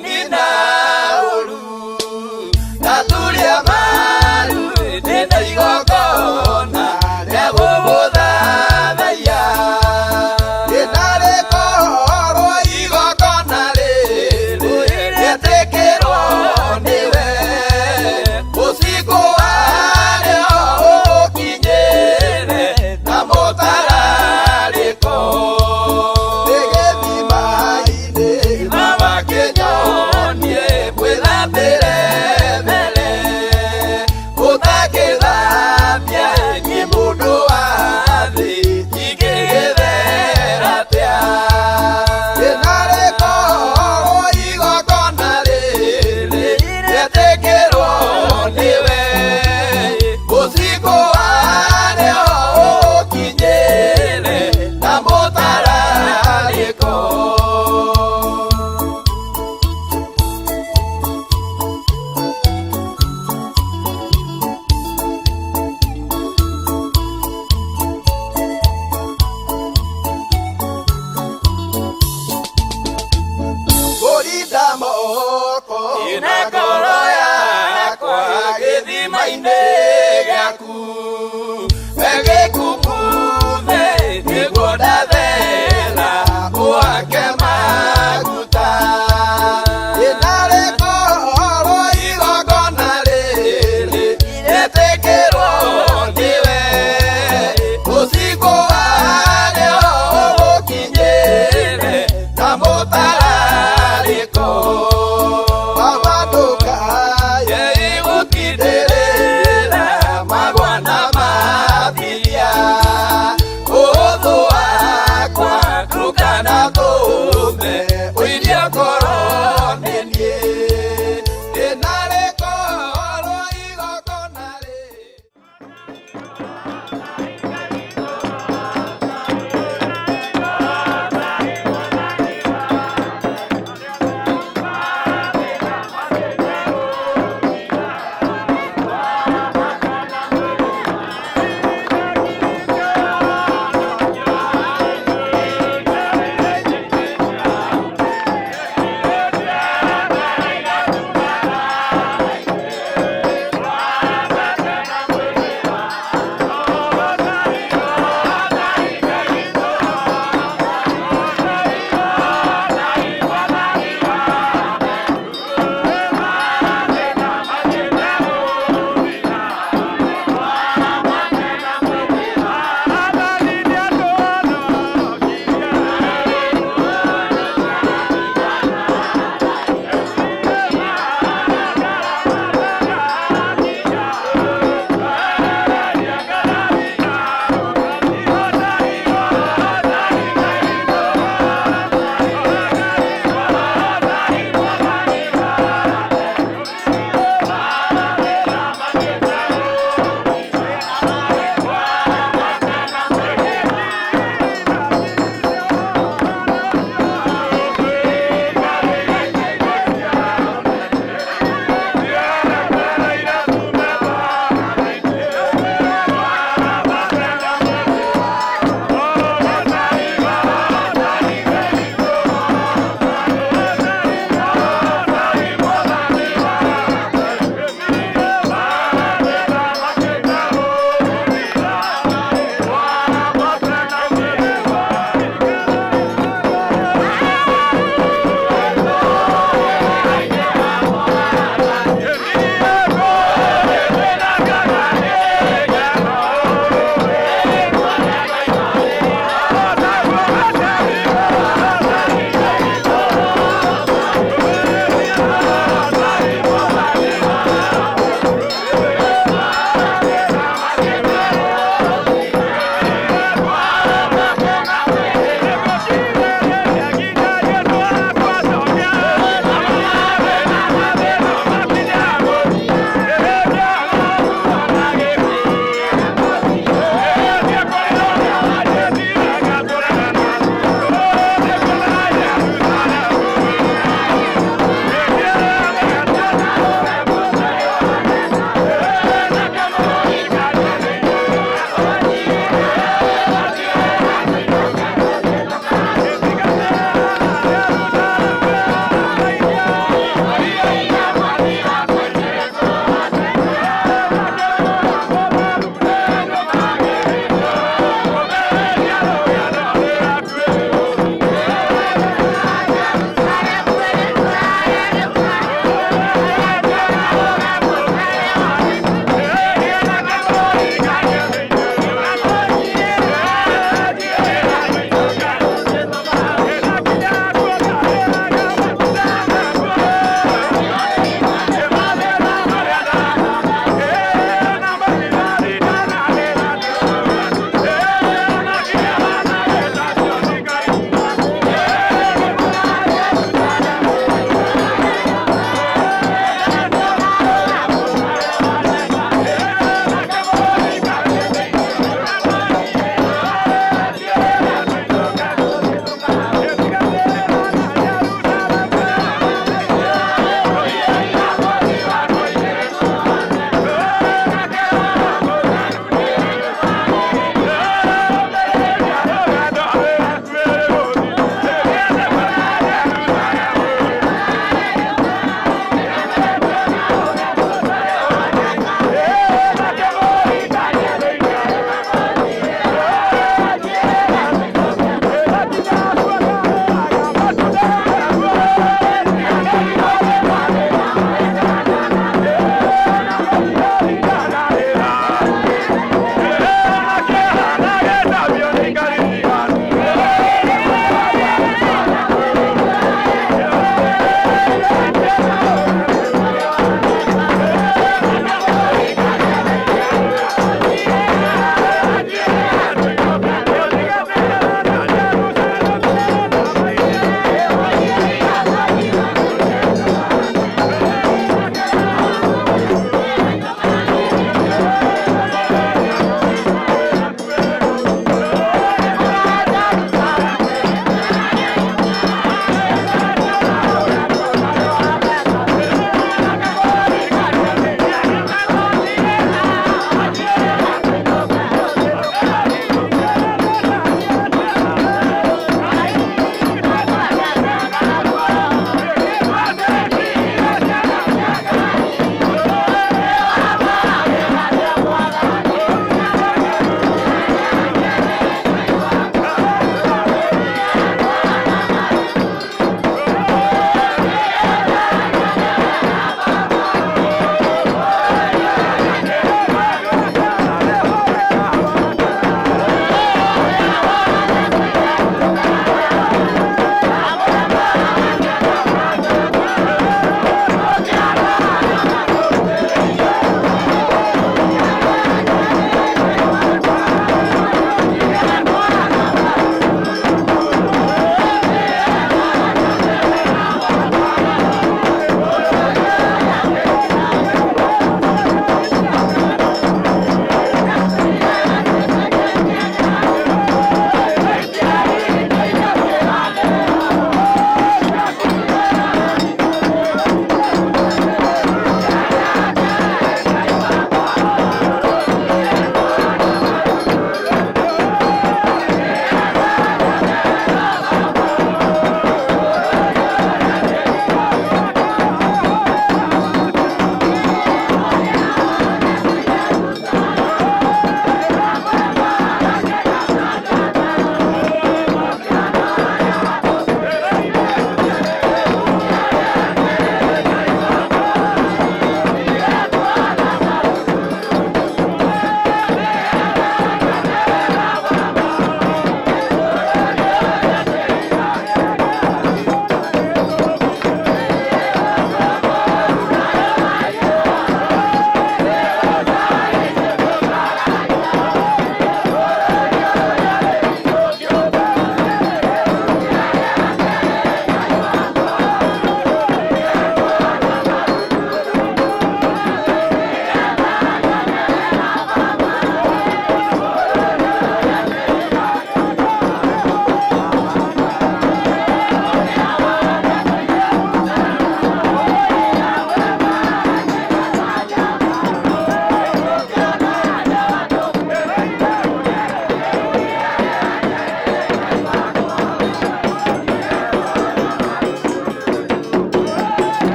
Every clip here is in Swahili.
Nina ũru ndaturia maru ndĩna igongona rĩa gũgũthathaiya ndĩnarĩkorwo igongona rĩrĩ rĩetĩkĩrwo nĩwe ũcikũ warĩo ũkinyĩre na mũtararĩko ndĩgĩthimainĩ mama kĩnyonie mwĩthambĩre mbere ũtangĩthambia niĩ mũndũ wa thĩ ingĩgĩthera atĩa ndĩnarĩkorwo igongona rĩrĩ rĩetĩkĩrwo nĩwe ũcikũ warĩo ũkinyĩre na mũtararĩko. Kũrinda moko na ngoro yakwa gĩthima-inĩ gĩaku wegĩkumuthe nĩguo ndathera ũhake maguta ndĩnarĩkorwo igongona rĩrĩ rĩetĩkĩrwo nĩwe ũcikũ warĩo ũgũkinyĩre na mũtararĩko. Baba ndũkaye gũtindĩrĩra.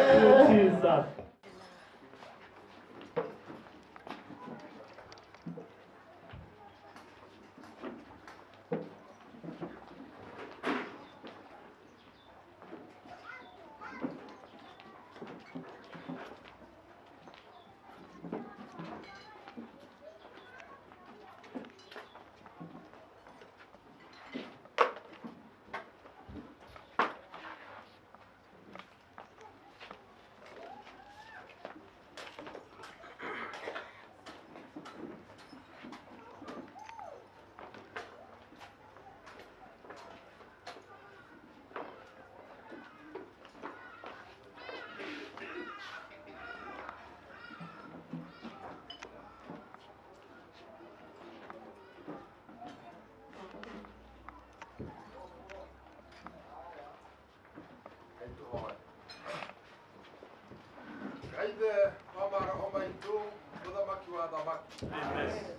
Thank you, Jesus. Aithe wa maroho maitũ mũthamaki wa thamaki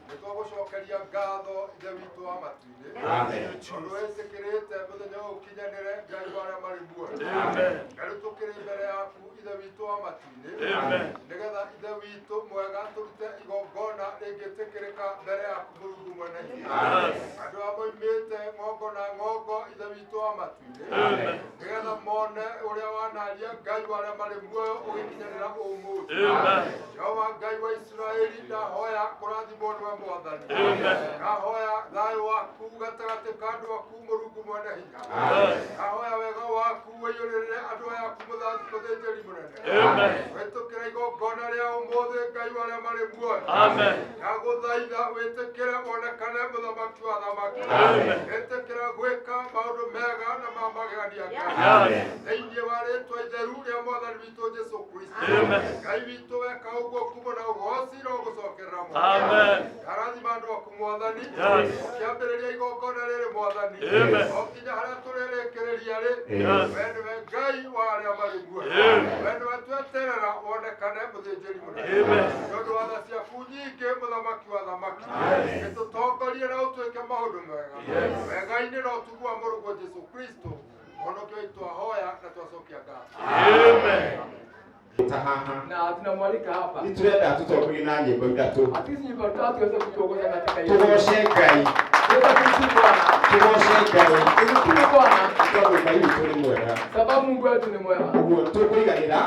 nĩ twagũcokeria ngatho ithe witũ wa matu-inĩ tondũ wĩtĩkĩrĩte mũthenya ũyũ ũkinyanĩre Ngai wa arĩa marĩ muoyo na rĩu tũkĩrĩ mbere yaku ithe witũ wa matu-inĩ nĩgetha ithe witũ mwega tũrute igongona rĩngĩtĩkĩrĩka mbere yaku Mũrungu mwene hinya. Andũ aya moimĩte ng'ongo na ng'ongo ithe witũ wa matu-inĩ nĩgetha mone ũrĩa wanaria Ngai wa arĩa marĩ muoyo ũgĩkinyanĩra ũmũthĩ. Jehova Ngai wa Isiraeli, ndahoya kũrathimwo nĩwe Mwathani. Ndahoya thayũ waku gatagatĩ ka andũ aku Mũrungu mwene hinya. Ndahoya wega waku ũiyũrĩrĩre andũ aya aku mũthĩnjĩri mũnene. Wĩtũkĩre igongona rĩa ũmũthĩ Ngai wa arĩa marĩ muoyo. Ndagũthaitha wĩtĩkĩre wonekane mũthamaki wa thamaki. Wĩtĩkĩre gwĩka maũndũ mega na ma magegania Ngai. Thĩinĩ wa rĩtwa itheru rĩa Mwathani witũ Jesũ Kristo. Ngai witũ weka ũguo kumo na ũgoci no gũcokerera Mwathani. Ndarathima andũ aku Mwathani. Ũkĩambĩrĩria igongona rĩrĩ Mwathani. O nginya harĩa tũrĩrĩkĩrĩria rĩ, we nĩwe Ngai wa arĩa marĩ muoyo. We nĩwe tweterera wonekane mũthĩnjĩri mũnene. Nĩ ũndũ wa tha ciaku nyingĩ mũthamaki wa thamaki. Nĩtũtongorie na ũtwĩke maũndũ mega. Wega-inĩ na ũtugu wa Mũrũguo Jesũ Kristo. Mũhonokio witũ ahoya na twacokia ngatho. Na tunamwalika hapa. Nĩtũrenda tũtongorie na nyĩmbo ithatũ. At least nyimbo tatu iweze kutuongoza katika hiyo. Tũgoce Ngai. Tuweze kumsifu Bwana. Tũgoce Ngai. Tumshukuru Bwana Tondũ Ngai witũ nĩ mwega. sababu Mungu wetu ni mwema. Ũguo tũkũiganĩra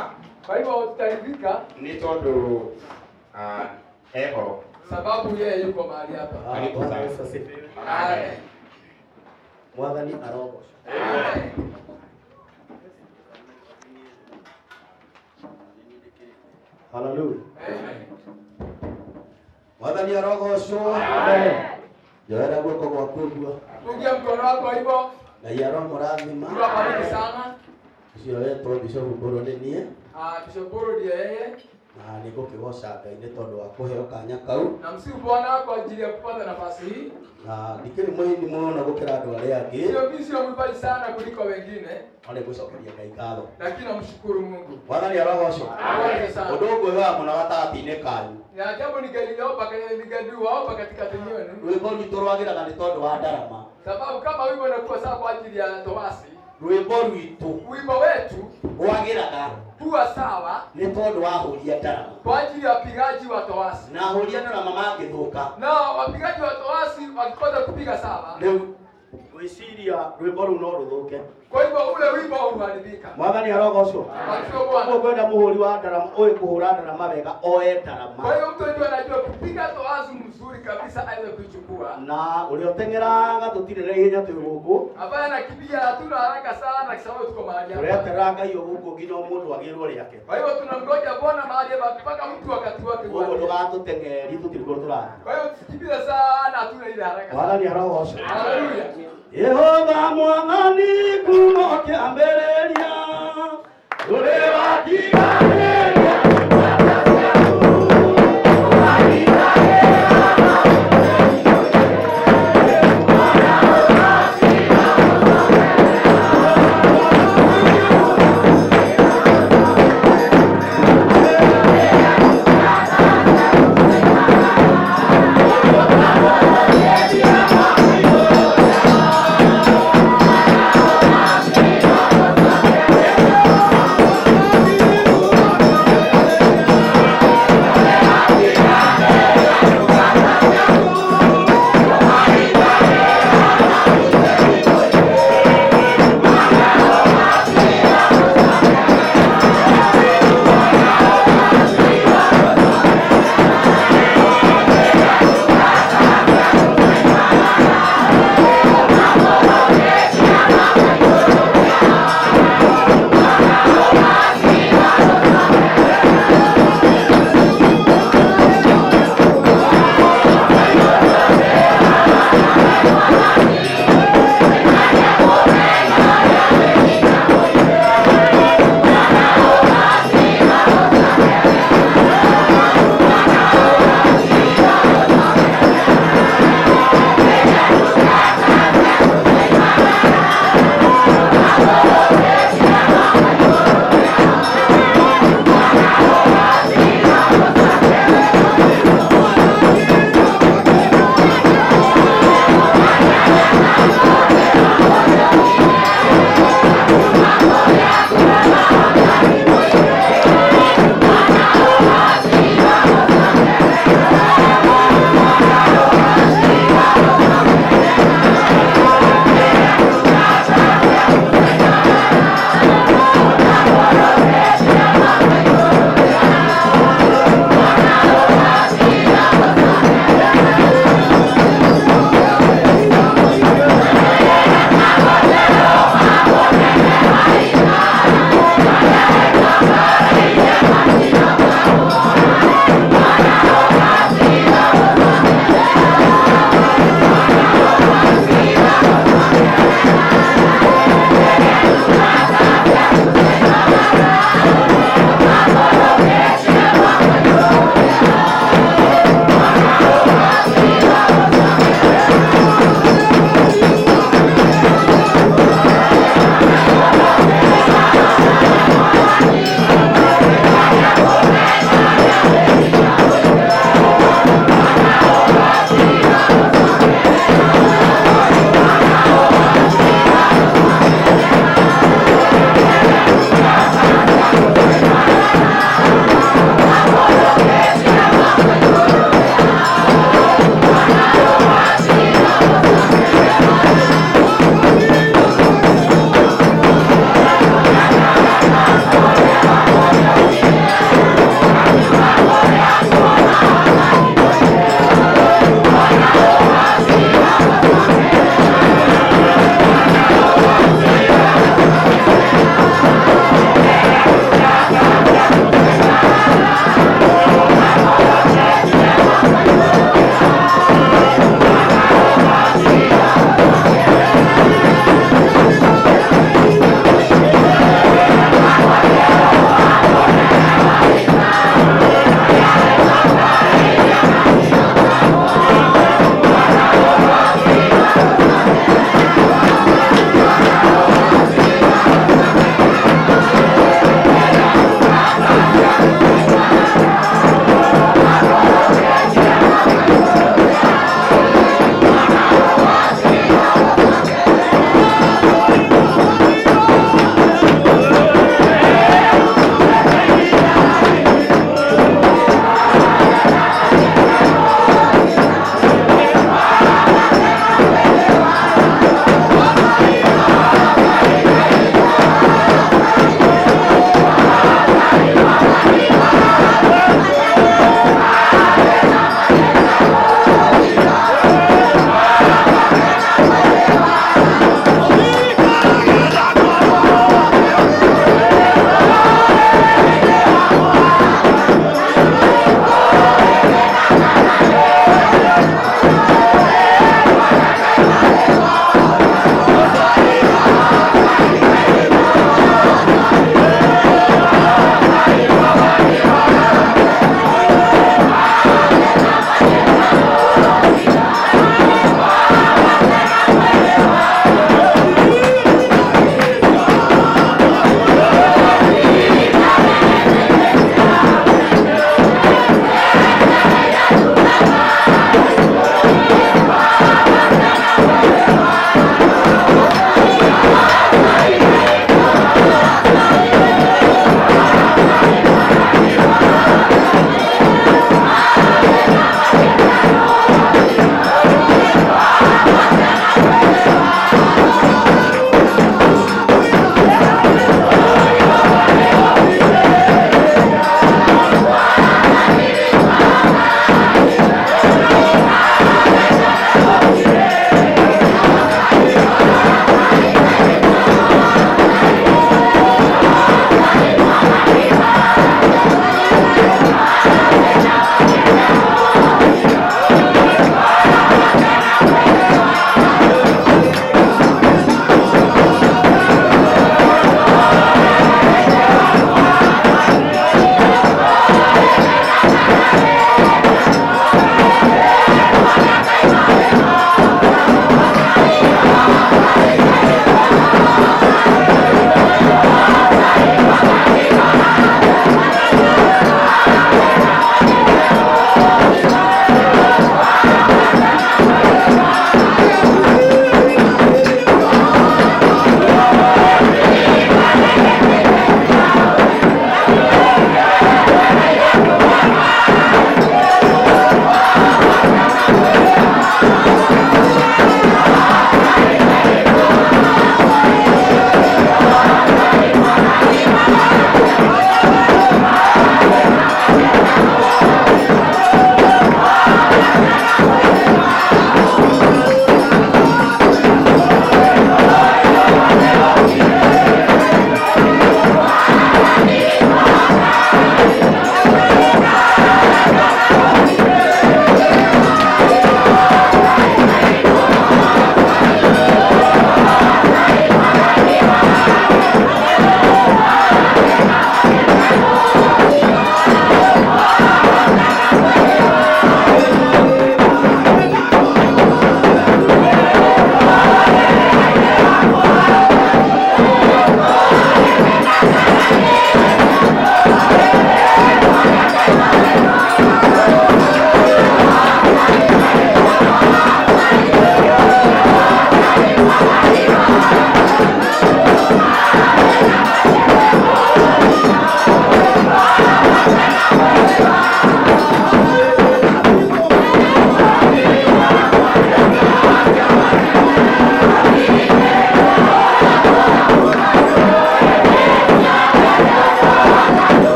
Kwa hivyo tutaridhika nĩ tondũ eho. sababu yeye yuko mahali hapa. Karibu Bwana sana. Yesu asifiwe. Amen. Mwathani arogocwo. Amen. Haleluya. Amen. Mwathani arogocwo. Amen. Njoera guoko gwaku ũguo. Pungia mkono wako hivyo. Ngai aromũrathima. Mungu abariki sana. Ũcio wetwo Bishop Mbũrũ nĩ niĩ. Bishop Mbũrũ ndiye yeye. Na nĩngũkĩgoca Ngai nĩ tondũ wa kũheo kanya kau. Na msifu Bwana kwa ajili ya kupata nafasi hii. Na ndikĩrĩ mũini mũno gũkĩra andũ arĩa angĩ. Sio mimi sio mwimbaji sana kuliko wengine. No nĩngũcokeria Ngai ngatho. Lakini namshukuru Mungu. Mwathani arogocwo. Asante sana. Ũndũ ngwĩhoya mũno gatagatĩ-inĩ kanyu. Na jambo ningeliomba ningeliwaomba katika yenu. Rwĩmbo rwitũ rwagĩraga nĩ tondũ wa ndarama. Sababu kama wimbo unakuwa sawa kwa ajili ya toasi. Rwĩmbo rwitũ Wimbo wetu rwagĩraga huwa sawa nĩ tondũ wa ahũri a ndarama. kwa ajili ya wapigaji wa toasi. Na ahũri a ndarama mangĩthũka. Na wapigaji wa toasi wakikosa kupiga sawa. Rĩu gwĩciria rwĩmbo rũu no rũthũke. Kwa hivyo ule wimbo uharibika. Mwathani arogocwo. Asifiwe Bwana. Ũguo ngwenda mũhũri wa ndarama ũĩ kũhũra ndarama wega oe ndarama. Kwa hiyo mtu ndio anajua kupiga toasi mzuri kabisa aweze kuichukua. Na ũrĩa ũteng'eraga tũtirĩ na ihenya twĩ gũkũ. Ambaye anakimbia hatuna haraka sana kwa sababu tuko mahali hapa. Tũreterera Ngai o gũkũ nginya o mũndũ agĩrwo rĩake. Kwa hivyo tunamgoja Bwana mahali hapa mpaka mtu wakati wake Ũguo uwadia. ndũgatũteng'erie tũtirĩ kũndũ tũrathiĩ. Kwa hiyo tusikimbize sana, hatuna ile haraka. Mwathani arogocwo. Haleluya. Yehova Mwathani kuuma kĩambĩrĩria ũrĩ watiganĩria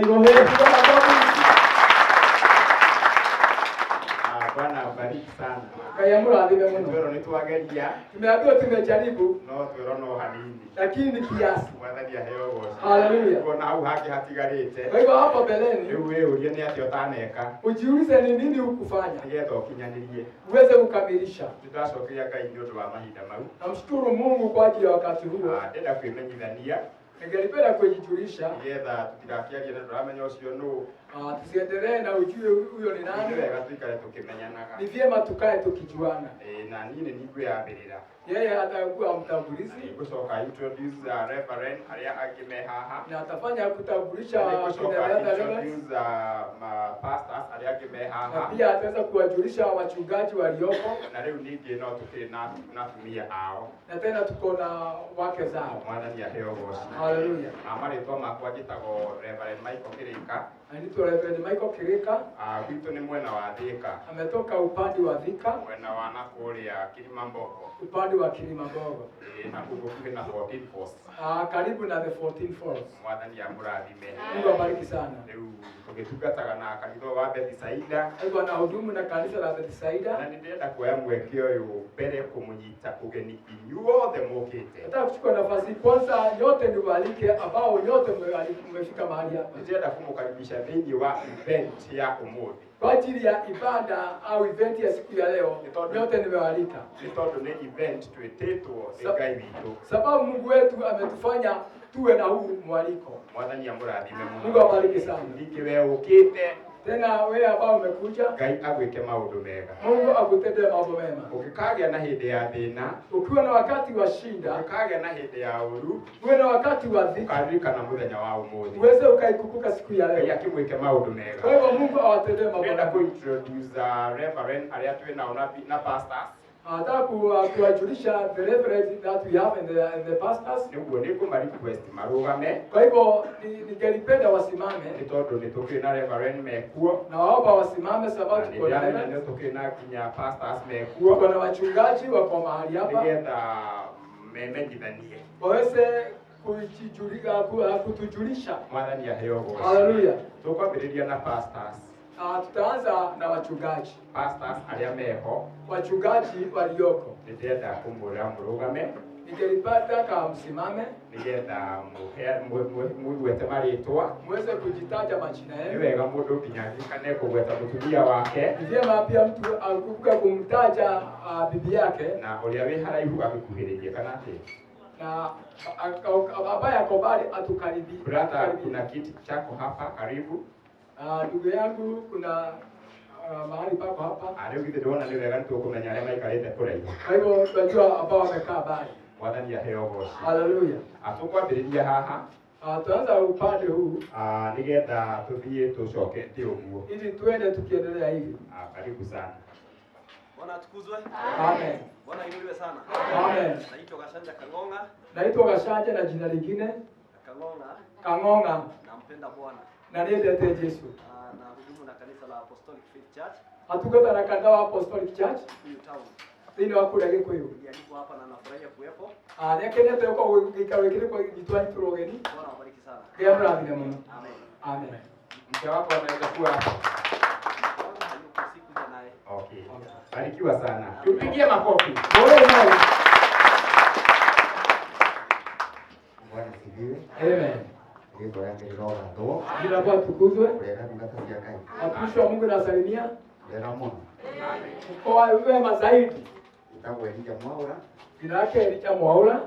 irohe. Piga makofi. Bwana abariki sana. Ngai amũrathime mũno. Twĩrwo nĩ twageria Tumeambiwa tumejaribu, no twĩrwo no hanini. lakini ni kiasi. Mwathani aheo ũgoci. Haleluya. Kuona hau hangĩ hatigarĩte. Kwa hivyo hapa mbeleni Rĩu wĩyũrie nĩ atĩa ũtaneka ujiulize ni nini hukufanya nĩgetha ũkinyanĩrie. uweze kukamilisha. Nĩndacokeria Ngai nĩ ũndũ wa mahinda mau. Namshukuru Mungu kwa ajili ya wakati huo. Ndĩrenda kwĩmenyithania Ningelipenda kujijulisha, nĩgetha tũtigakĩarie na ndũramenya ũcio nũ. Tusiendelee na ujue huyo ni Nĩ nani. wega tuikare tũkĩmenyanaga. Ni vyema tukae tukijuana. Na niĩ nĩ ngwĩyambĩrĩra. Yeye atakuwa mtambulizi Nĩngũcoka introduce reverend arĩa angĩ me haha. na atafanya kutambulisha kina Nĩngũcoka dada Reverend, introduce ma pastors arĩa angĩ me na haha. pia ataweza kuwajulisha wachungaji walioko, Na rĩu ningĩ no tũkĩrĩ na atumia ao. na tena tuko na wake zao. Mwathani aheo ũgoci. Haleluya. Marĩtwa makwa njĩtagwo Reverend Michael Kĩrĩka. Anaitwa Reverend Michael Kirika, Gwitũ nĩ mwena wa Thĩka, ametoka upande wa Thika, mwena wa na kũrĩa Kilimambogo. upande wa Kilimambogo, Na kũu gũkuhĩ na 14 Falls. Karibu na the 14 Falls. Mwathani amũrathime. Mungu abariki sana. Rĩu tũgĩtungataga na kanitha wa Bethisaida. Hivyo anahudumu na kanisa la Na Bethisaida. nĩ ndĩrenda kuoya mweke ũyũ mbere kũmũnyita ũgeni inyuothe mũkĩte. Nataka kuchukua nafasi kwanza, nyote niwaalike ambao nyote mmefika mahali hapa Nĩ ndĩrenda kũmũkaribisha thĩinĩ wa event ya ũmũthĩ. kwa ajili ya ibada au event ya siku ya leo. Nyote nimewaalika Nĩ tondũ nĩ event twĩtĩtwo nĩ Ngai witũ. sababu Mungu wetu ametufanya tuwe na huu mwaliko. Mwathani amũrathime mũno. Mungu abariki sana. Ningĩ we ũkĩte Tena wewe ambao umekuja, Ngai agwĩke maũndũ mega. Mungu akutendee mambo mema. Ũngĩkagĩa na hĩndĩ ya thĩna, Ukiwa na wakati wa shida, ũngĩkagĩa na hĩndĩ ya ũru, uwe na wakati wa dhiki, ũkaririkana mũthenya wa ũmũthĩ. uweze ukaikumbuka siku ya Ngai leo. akĩmwĩke maũndũ mega. Kwa hivyo Mungu awatendee mambo Ndĩrenda mema. kũ-introduce reverend arĩa twĩ nao na pastors. Nataka kuwajulisha the reverend that we have and the pastors. Nĩguo nĩngũma request marũgame Kwa hivyo ningelipenda wasimame, nĩ tondũ nĩ tũkĩrĩ na reverend mekuo na waomba wasimame na sababu nĩ tuko na ndĩramenya reverend, nĩ tũkĩrĩ na nginya pastors mekuo tuko na wachungaji wako mahali hapa nĩgetha memenyithanie. waweze kutujulisha. Mwathani aheo ũgoci. Haleluya. Tũkwambĩrĩria na pastors. Tutaanza na wachungaji. Pastors arĩa meho Wachungaji walioko, nĩ ndĩrenda kũmwĩra mũrũgame ningelipata msimame nĩgetha mũgwete marĩtwa. muweze kujitaja majina Nĩ yenu. wega mũndũ nginya aririkane kũgweta mũtumia wake Ni vyema pia mtu akumbuke kumtaja bibi yake na ũrĩa wĩ haraihu agĩkuhĩrĩrie kana atĩ. na ambaye ako mbali atukaribie. Brother, kuna kiti chako hapa karibu. Ndugu yangu kuna mahali pako hapa. Rĩu githĩ ndĩrona nĩ wega nĩ tũkũmenya arĩa maikarĩte kũraihu. Kwa hivyo tunajua ambao wamekaa mbali. Mwathani aheo ũgoci. Haleluya. Tũkwambĩrĩria haha Tuanza upande huu nĩgetha tũthiĩ tũcokete ũguo. ili tuende tukiendelea hivi. Karibu sana. Bwana atukuzwe. Amen. Bwana inuliwe sana. Amen. Naitwa Gashanja Kang'ong'a. Naitwa Gashanja na jina lingine Kang'ong'a. Kang'ong'a. Nampenda Bwana. Na niendete Yesu. Na hudumu na kanisa la Apostolic Faith Church. Hatungata na kanitha wa Apostolic Church. Kikuyu Town. Thĩinĩ wa kũrĩa Gĩkũyũ. Nilialikwa hapa na nafurahia kuwepo. Nĩakenete gũkorwo gĩikaro gĩkĩ nĩkuo gĩtwanyitirwo ũgeni. Bwana awabariki sana. Ngai amũrathime mũno. Amen. Amen. Mke wako anaweza kuwa hapa. Sikuja naye. Okay. Barikiwa sana. Tupigie makofi. Bwana Bwana asifiwe. Amen. Rĩtwa rĩake rĩrogathwo. Jina Bwana tukuzwe. Ũrĩa ndungata cia Ngai. Watumishi wa Mungu nasalimia. Wega mũno. Mko wema zaidi. Njĩtagwo Elija Mwaura. Jina lake Elija Mwaura. Na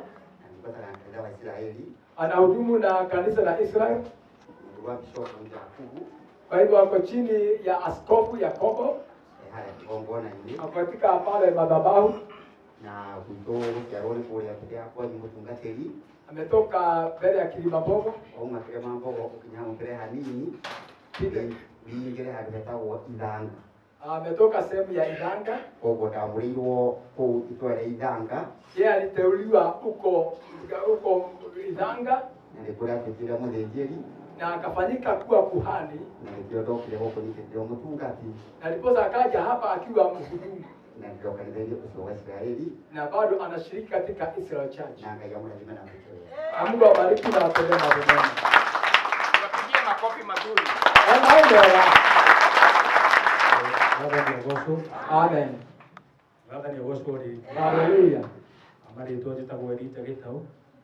ndungataga na kanitha wa Israeli. Anahudumu na kanisa la Israel. Mundu wa Bishop Jakubu. Kwa hivyo ako chini ya Askofu Yakobo. Harĩa kĩgongona-inĩ. Ako katika pale madhabahu. Na gwitũ gũciarwo nĩ kũrĩa mbere ya kwanyu mũtungatĩri. Ametoka mbere ya Kilimambogo. Wauma Kilimambogo ũkinya hau mbere hanini. Wĩingĩre handũ hetagwo Ithanga. Ametoka sehemu ya Ithanga. Koguo ndamũrĩirwo kũu itũũra rĩa Ithanga. Yeye aliteuliwa huko Ithanga. Na nĩkuo ndatuĩkire mũthĩnjĩri. Na akafanyika kuwa kuhani. Na nĩkĩo ndokire gũkũ nyitĩtwo mũtungati. Na ndiposa akaja hapa akiwa mhudumu. Na ndio kanitha-inĩ ũcio wa Israeli. Na bado anashiriki katika Israel Church. Na Ngai amũrathime na amwĩke wega. Na Mungu awabariki na awatendee mambo mema. Tuwapigie makofi Makofi mazuri. Wanaelewa. Mwathani agocwo. Amen. Mwathani agocwo rĩngĩ. Haleluya. Marĩtwa njĩtagwo Elija Gĩtaũ.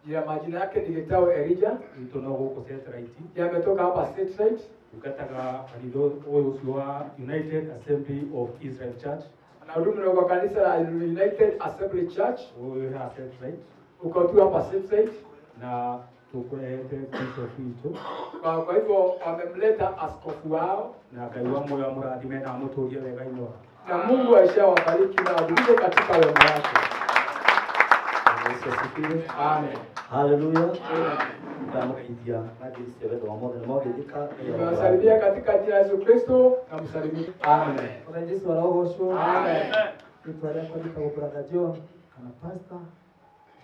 Jina majina yake ni Gitau Elijah. Gwitũ no gũkũ Satellite. Yametoka hapa Satellite. Ndungataga kanitha ũyũ ũcio wa United Assembly of Israel Church. Anahudumu na kwa kanisa la United Assembly Church. Ũyũ haha Satellite. Uko tu hapa Satellite. Na tũkũrehete bishop witũ. Kwa hivyo wamemleta askofu wao Na Ngai wa muoyo amũrathime na amũtũrie wega-inĩ wake. na Mungu aishawabariki na adumishe katika wema wake. Yesu asifiwe. Amen. Haleluya. Ndamũgeithia na ngiri cia wendo wa Mwathani mwageithĩka. Nimewasalimia katika jina la Yesu Kristo na msalimia. Amen. Bwana Yesu arogocwo. Amen. Rĩtwa rĩakwa njĩtagwo Brother John kana Pastor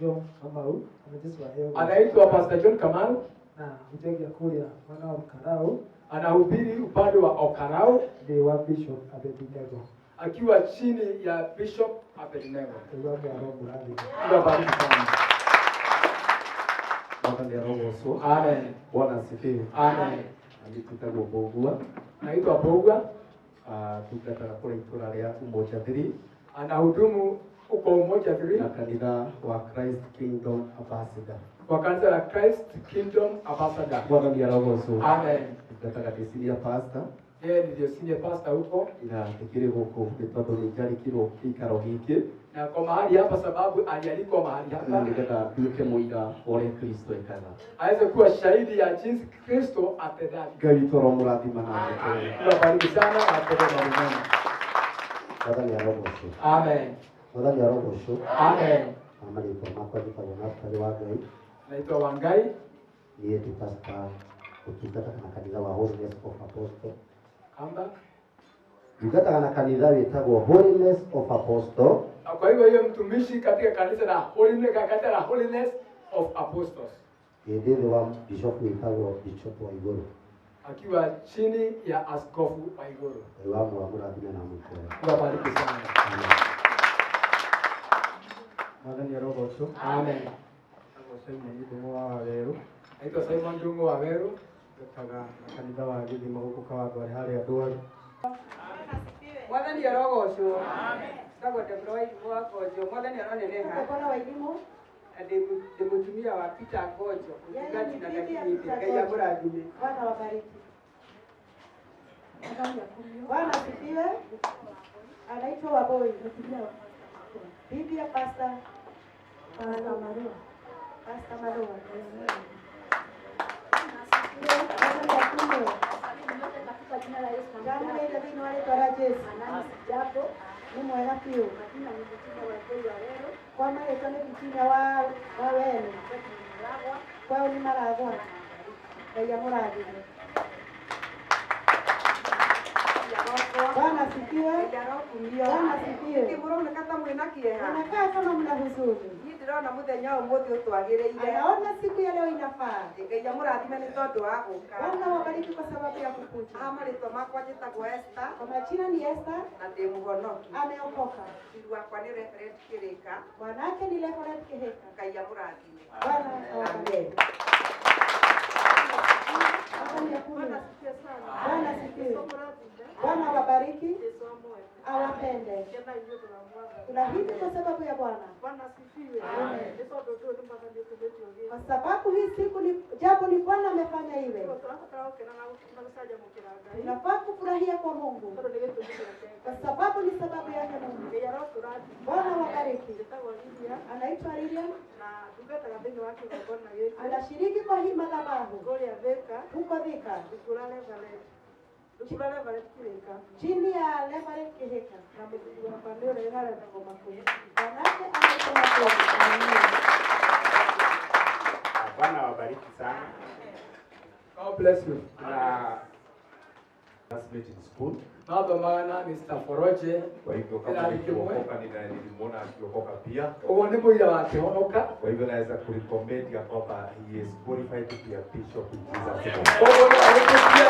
John Kamau. Bwana Yesu aheo. Anaitwa Pastor John Kamau, Na hujagia kũrĩa mwena wa Karau anahubiri upande wa Okarau ndĩ wa Bishop Abednego. akiwa chini ya Bishop Abednego. Ngai wa Ngai aromũrathima. Mungu abariki sana. Mwathani arogocwo. Amen. Bwana asifiwe. Amen. Na niĩ njĩtagwo Mbũgua. Naitwa Bogwa, Ndungataga kũrĩa itũra rĩa Umoja 3 anahudumu huko Umoja 3 na kanitha wa Christ Kingdom Ambassador. kwa kanisa la Christ Kingdom Ambassador. Mwathani arogocwo. Amen. Ndungataga ndĩ senior pastor Yeye ndiyo senior pastor huko na ndĩkĩrĩ gũkũ nĩ tondũ nĩ njarĩkirwo gĩikaro gĩkĩ na kwa mahali hapa, sababu alialikwa mahali na hapa nĩgetha nduĩke mũira wa ũrĩa Kristo ekaga. aweze kuwa shahidi ya jinsi Kristo atendavyo. Ngai witũ aromũrathima na amũtũũrie. Mungu abariki sana na atende mambo mema. Mwathani arogocwo. Amen. Mwathani arogocwo. Amen. Na marĩtwa makwa njĩtagwo Naftali wa Ngai. Naitwa Wangai, Niĩ ndĩ pastor ũtungataga na kanitha wa Holiness of Apostle. Kamba. Ndungataga na kanitha wĩtagwo Holiness of Apostle. Na kwa hivyo hiyo mtumishi katika kanisa la Holiness, kanisa la Holiness of Apostles Ndĩ thĩ wa bishop wĩtagwo Bishop wa Igũrũ. akiwa chini ya askofu wa Iguru. Ngai wa muoyo amũrathime na amũtũũrie. Mungu abariki sana. Mwathani arogocwo. Amen. Njĩtagwo Simon Ndung'u wa Wawerũ. Naitwa Simon Ndung'u wa Weru. Ndungataga na kanitha wa Gĩthima gũkũ Kawangware harĩa Ndwari. Mwathani arogocwo. Njĩtagwo Deborah Wairimũ wa Ngojo. Mwathani aroneneha. Deborah Wairimũ. Na ndĩ mũtumia wa Peter Ngojo. Yeye Mũtungati ni na bibi ya Gakinyĩte. Peter Ngai Ngojo. amũrathime. Bwana wabariki. Bwana asifiwe. Anaitwa Waboi. Bibi ya Pastor Marua. Pastor Marua. Ndamũgeithia thĩinĩ wa rĩtwa rĩa Jesũ. Nĩ mwega biũ. Kwa marĩtwa nĩ Virginia wa Weru. Kwao nĩ Maragwa. Ngai amũrathime. Bwana asifiwe. Bwana asifiwe. Mũroneka ta mwĩna kĩeha. Unakaa kama mna huzuni. Niĩ ndĩrona mũthenya ũmũthĩ ũtwagĩrĩire. Anaona siku ya leo inafaa. Ngai amũrathime nĩ tondũ wa gũka. Bwana wabariki kwa sababu ya kukuja. Ha marĩtwa makwa njĩtagwo Esther Kwa majina ni Esther, na ndĩ mũhonoki. ameokoka. Mũthuri wakwa nĩ Reverend Kĩrĩka. Bwanake ni Reverend Kihika. Ngai amũrathime. Bwana awabariki. Bwana asifiwe. Bwana awabariki, awapende. Tunahidi kwa sababu ya Bwana. Amen. Kwa sababu hii siku ni jambo ni Bwana amefanya iwe. Tunafaa kufurahia kwa Mungu kwa sababu ni sababu yake Mungu. Bwana wabariki. Anaitwa Lilian, anashiriki kwa hii madhabahu huko Thika chini ya Reverend Kihika. Bwanake anaitwa Makuri. Bwana awabariki sana. God bless you. Na classmate in school. Mathomaga na Mr. Foroje. Kwa hivyo kama Kĩrathi kĩmwe. nikiokoka nilimuona akiokoka pia. Ũguo nĩ mũira wa kĩhonoka. Kwa hivyo naweza kurecommend ya kwamba he is qualified to be a bishop in Jesus name. Koguo no ahĩtũkie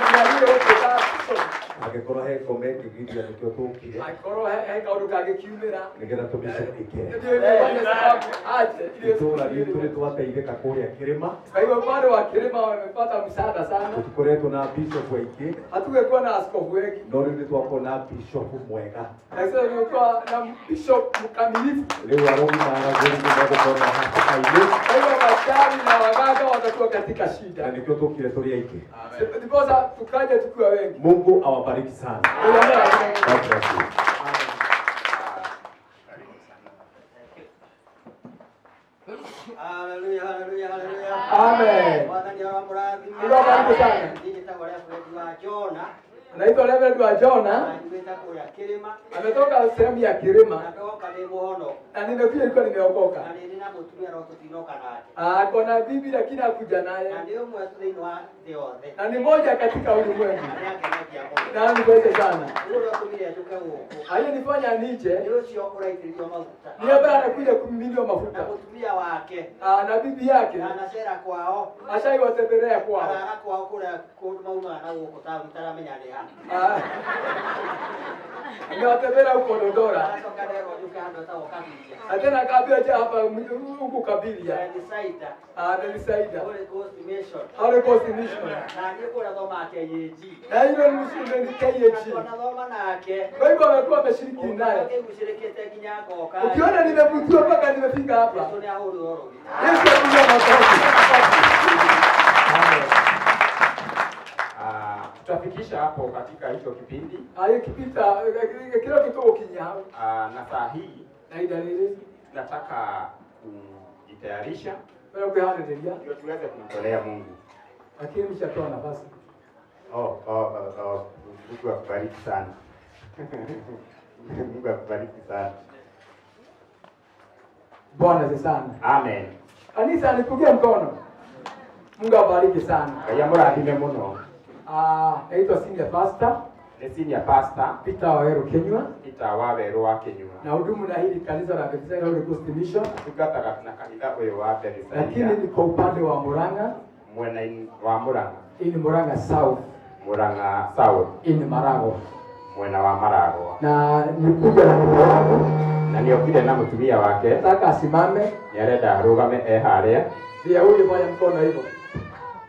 mĩario gũtuĩka bishop. Angĩkorwo he comment ĩngĩgiria nĩkĩo tũkire Akorwo he kaũndũ kangĩkiumĩra nĩgetha tũmĩcũkĩre. Ndio imefanya sababu aje ili Itũũra ritũ nĩtwateithĩka kũrĩa kĩrĩma. Kwa hivyo upande wa Kilima wamepata msaada sana. Tũtikoretwo na bishop aingĩ Hatungekuwa na askofu wengi, no rĩu nĩtwakorwo na bishop mwega. na sasa tumekuwa na bishop mkamilifu. Rĩu arogi na aragũri nĩmegũkorwo hatĩka-inĩ Kwa hivyo wachawi na waganga watakuwa katika na shida, nĩkĩo tũkire tũrĩ aingĩ. Ndiposa tukaja tukiwa wengi. Mungu awabariki sana. God bless you. Haleluya, haleluya, haleluya. Amen. Mwathani aramũrathime. Mungu awabariki sana. Niĩ njĩtagwo Reverend wa Jona. Anaitwa Reverend wa Jona, Na nyumĩte kũrĩa Kĩrĩma. ametoka sehemu ya Kilima Na ndoka ndĩ mũhonoku. na nimekuja nilikuwa nimeokoka. Na nĩ ndĩ na mũtumia no tũtinoka nake. Ako na bibi lakini hakuja naye, Na nĩ ũmwe thĩinĩ wa thĩ yothe. na ni moja katika ulimwengu, Na nĩangenagia mũno. na anipendeze sana. Rĩu ũrĩa ũtũmire njũke gũkũ. Aliyenifanya nije Nĩ ũcio ũraitĩrĩrio maguta. ni ambaye anakuja kumiminiwa Na mafuta. mũtumia wake. Na bibi yake Na anacera kwao. ashaiwatembelea kwao. Arara kwao kũrĩa kũndũ maumaga na gũkũ taũni itaramenya nĩ ha. Amewatembelea huko Dodora Aracoka nderwo njũke handũ hetagwo Kabiria. na tena akaambiwa je hapa huku Kabilia. Bethsaida. Bethsaida. Holy Ghost Mission. Holy Ghost Mission. Na niĩ kũrĩa thomaga KAG. Na hilo ni mshinde ni KAG. Tũnathoma nake. Kwa hivyo amekuwa ameshiriki naye. Ngĩgucĩrĩkĩte nginya ngoka. Ukiona nimevutiwa mpaka nimefika hapa. Yesu nĩahũrirwo rũhĩ. Yesu apigwe makofi. Tutafikisha hapo katika hicho kipindi. Hiyo kipita kila kitu kinya. Na saa hii na idalili nataka kujitayarisha Wewe kuhaririria ndio tuweze kumtolea Mungu. lakini mshatoa nafasi. Oh, Mungu akubariki sana. Mungu akubariki sana. Bwana asifiwe sana. Amen. Kanisa nipigie mkono. Mungu awabariki sana. Ngai amũrathime mũno. Naitwa senior pastor Nĩ senior pastor Peter Waweru Kinyua Peter Waweru wa Kinyua. na hudumu na hili kanisa la Bethsaida Holy Ghost Mission, Tungataga na kanitha ũyũ wa lakini Bethsaida niko upande wa Murang'a, mwena wa Murang'a, hii ni Murang'a South, Murang'a South, hii ni Maragwa, mwena wa Maragwa. na nikuja na mke wangu, Na nĩokire na mũtumia wake, nataka asimame. nĩarenda arũgame e harĩa. Ndiye huyu, fanya mkono hivyo.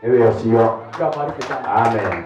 Nĩwe ũcio. Mungu awabariki sana. Amen.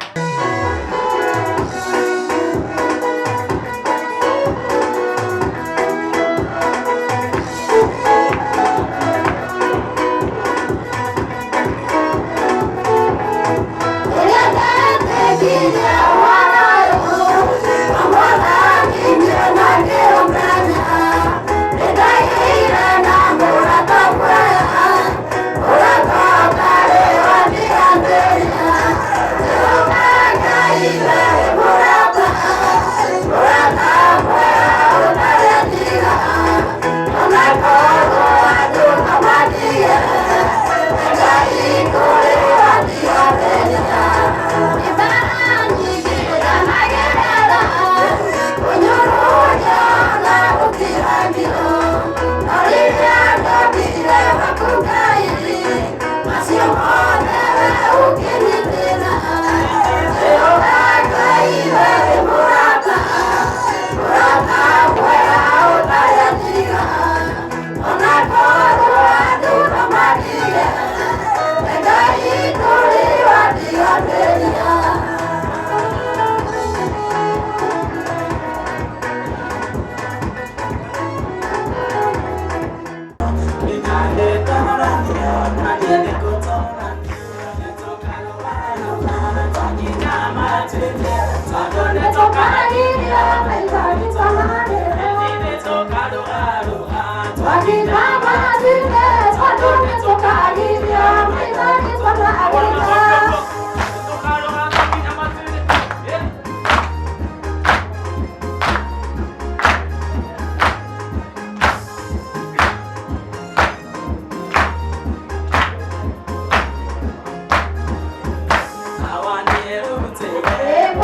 Hey,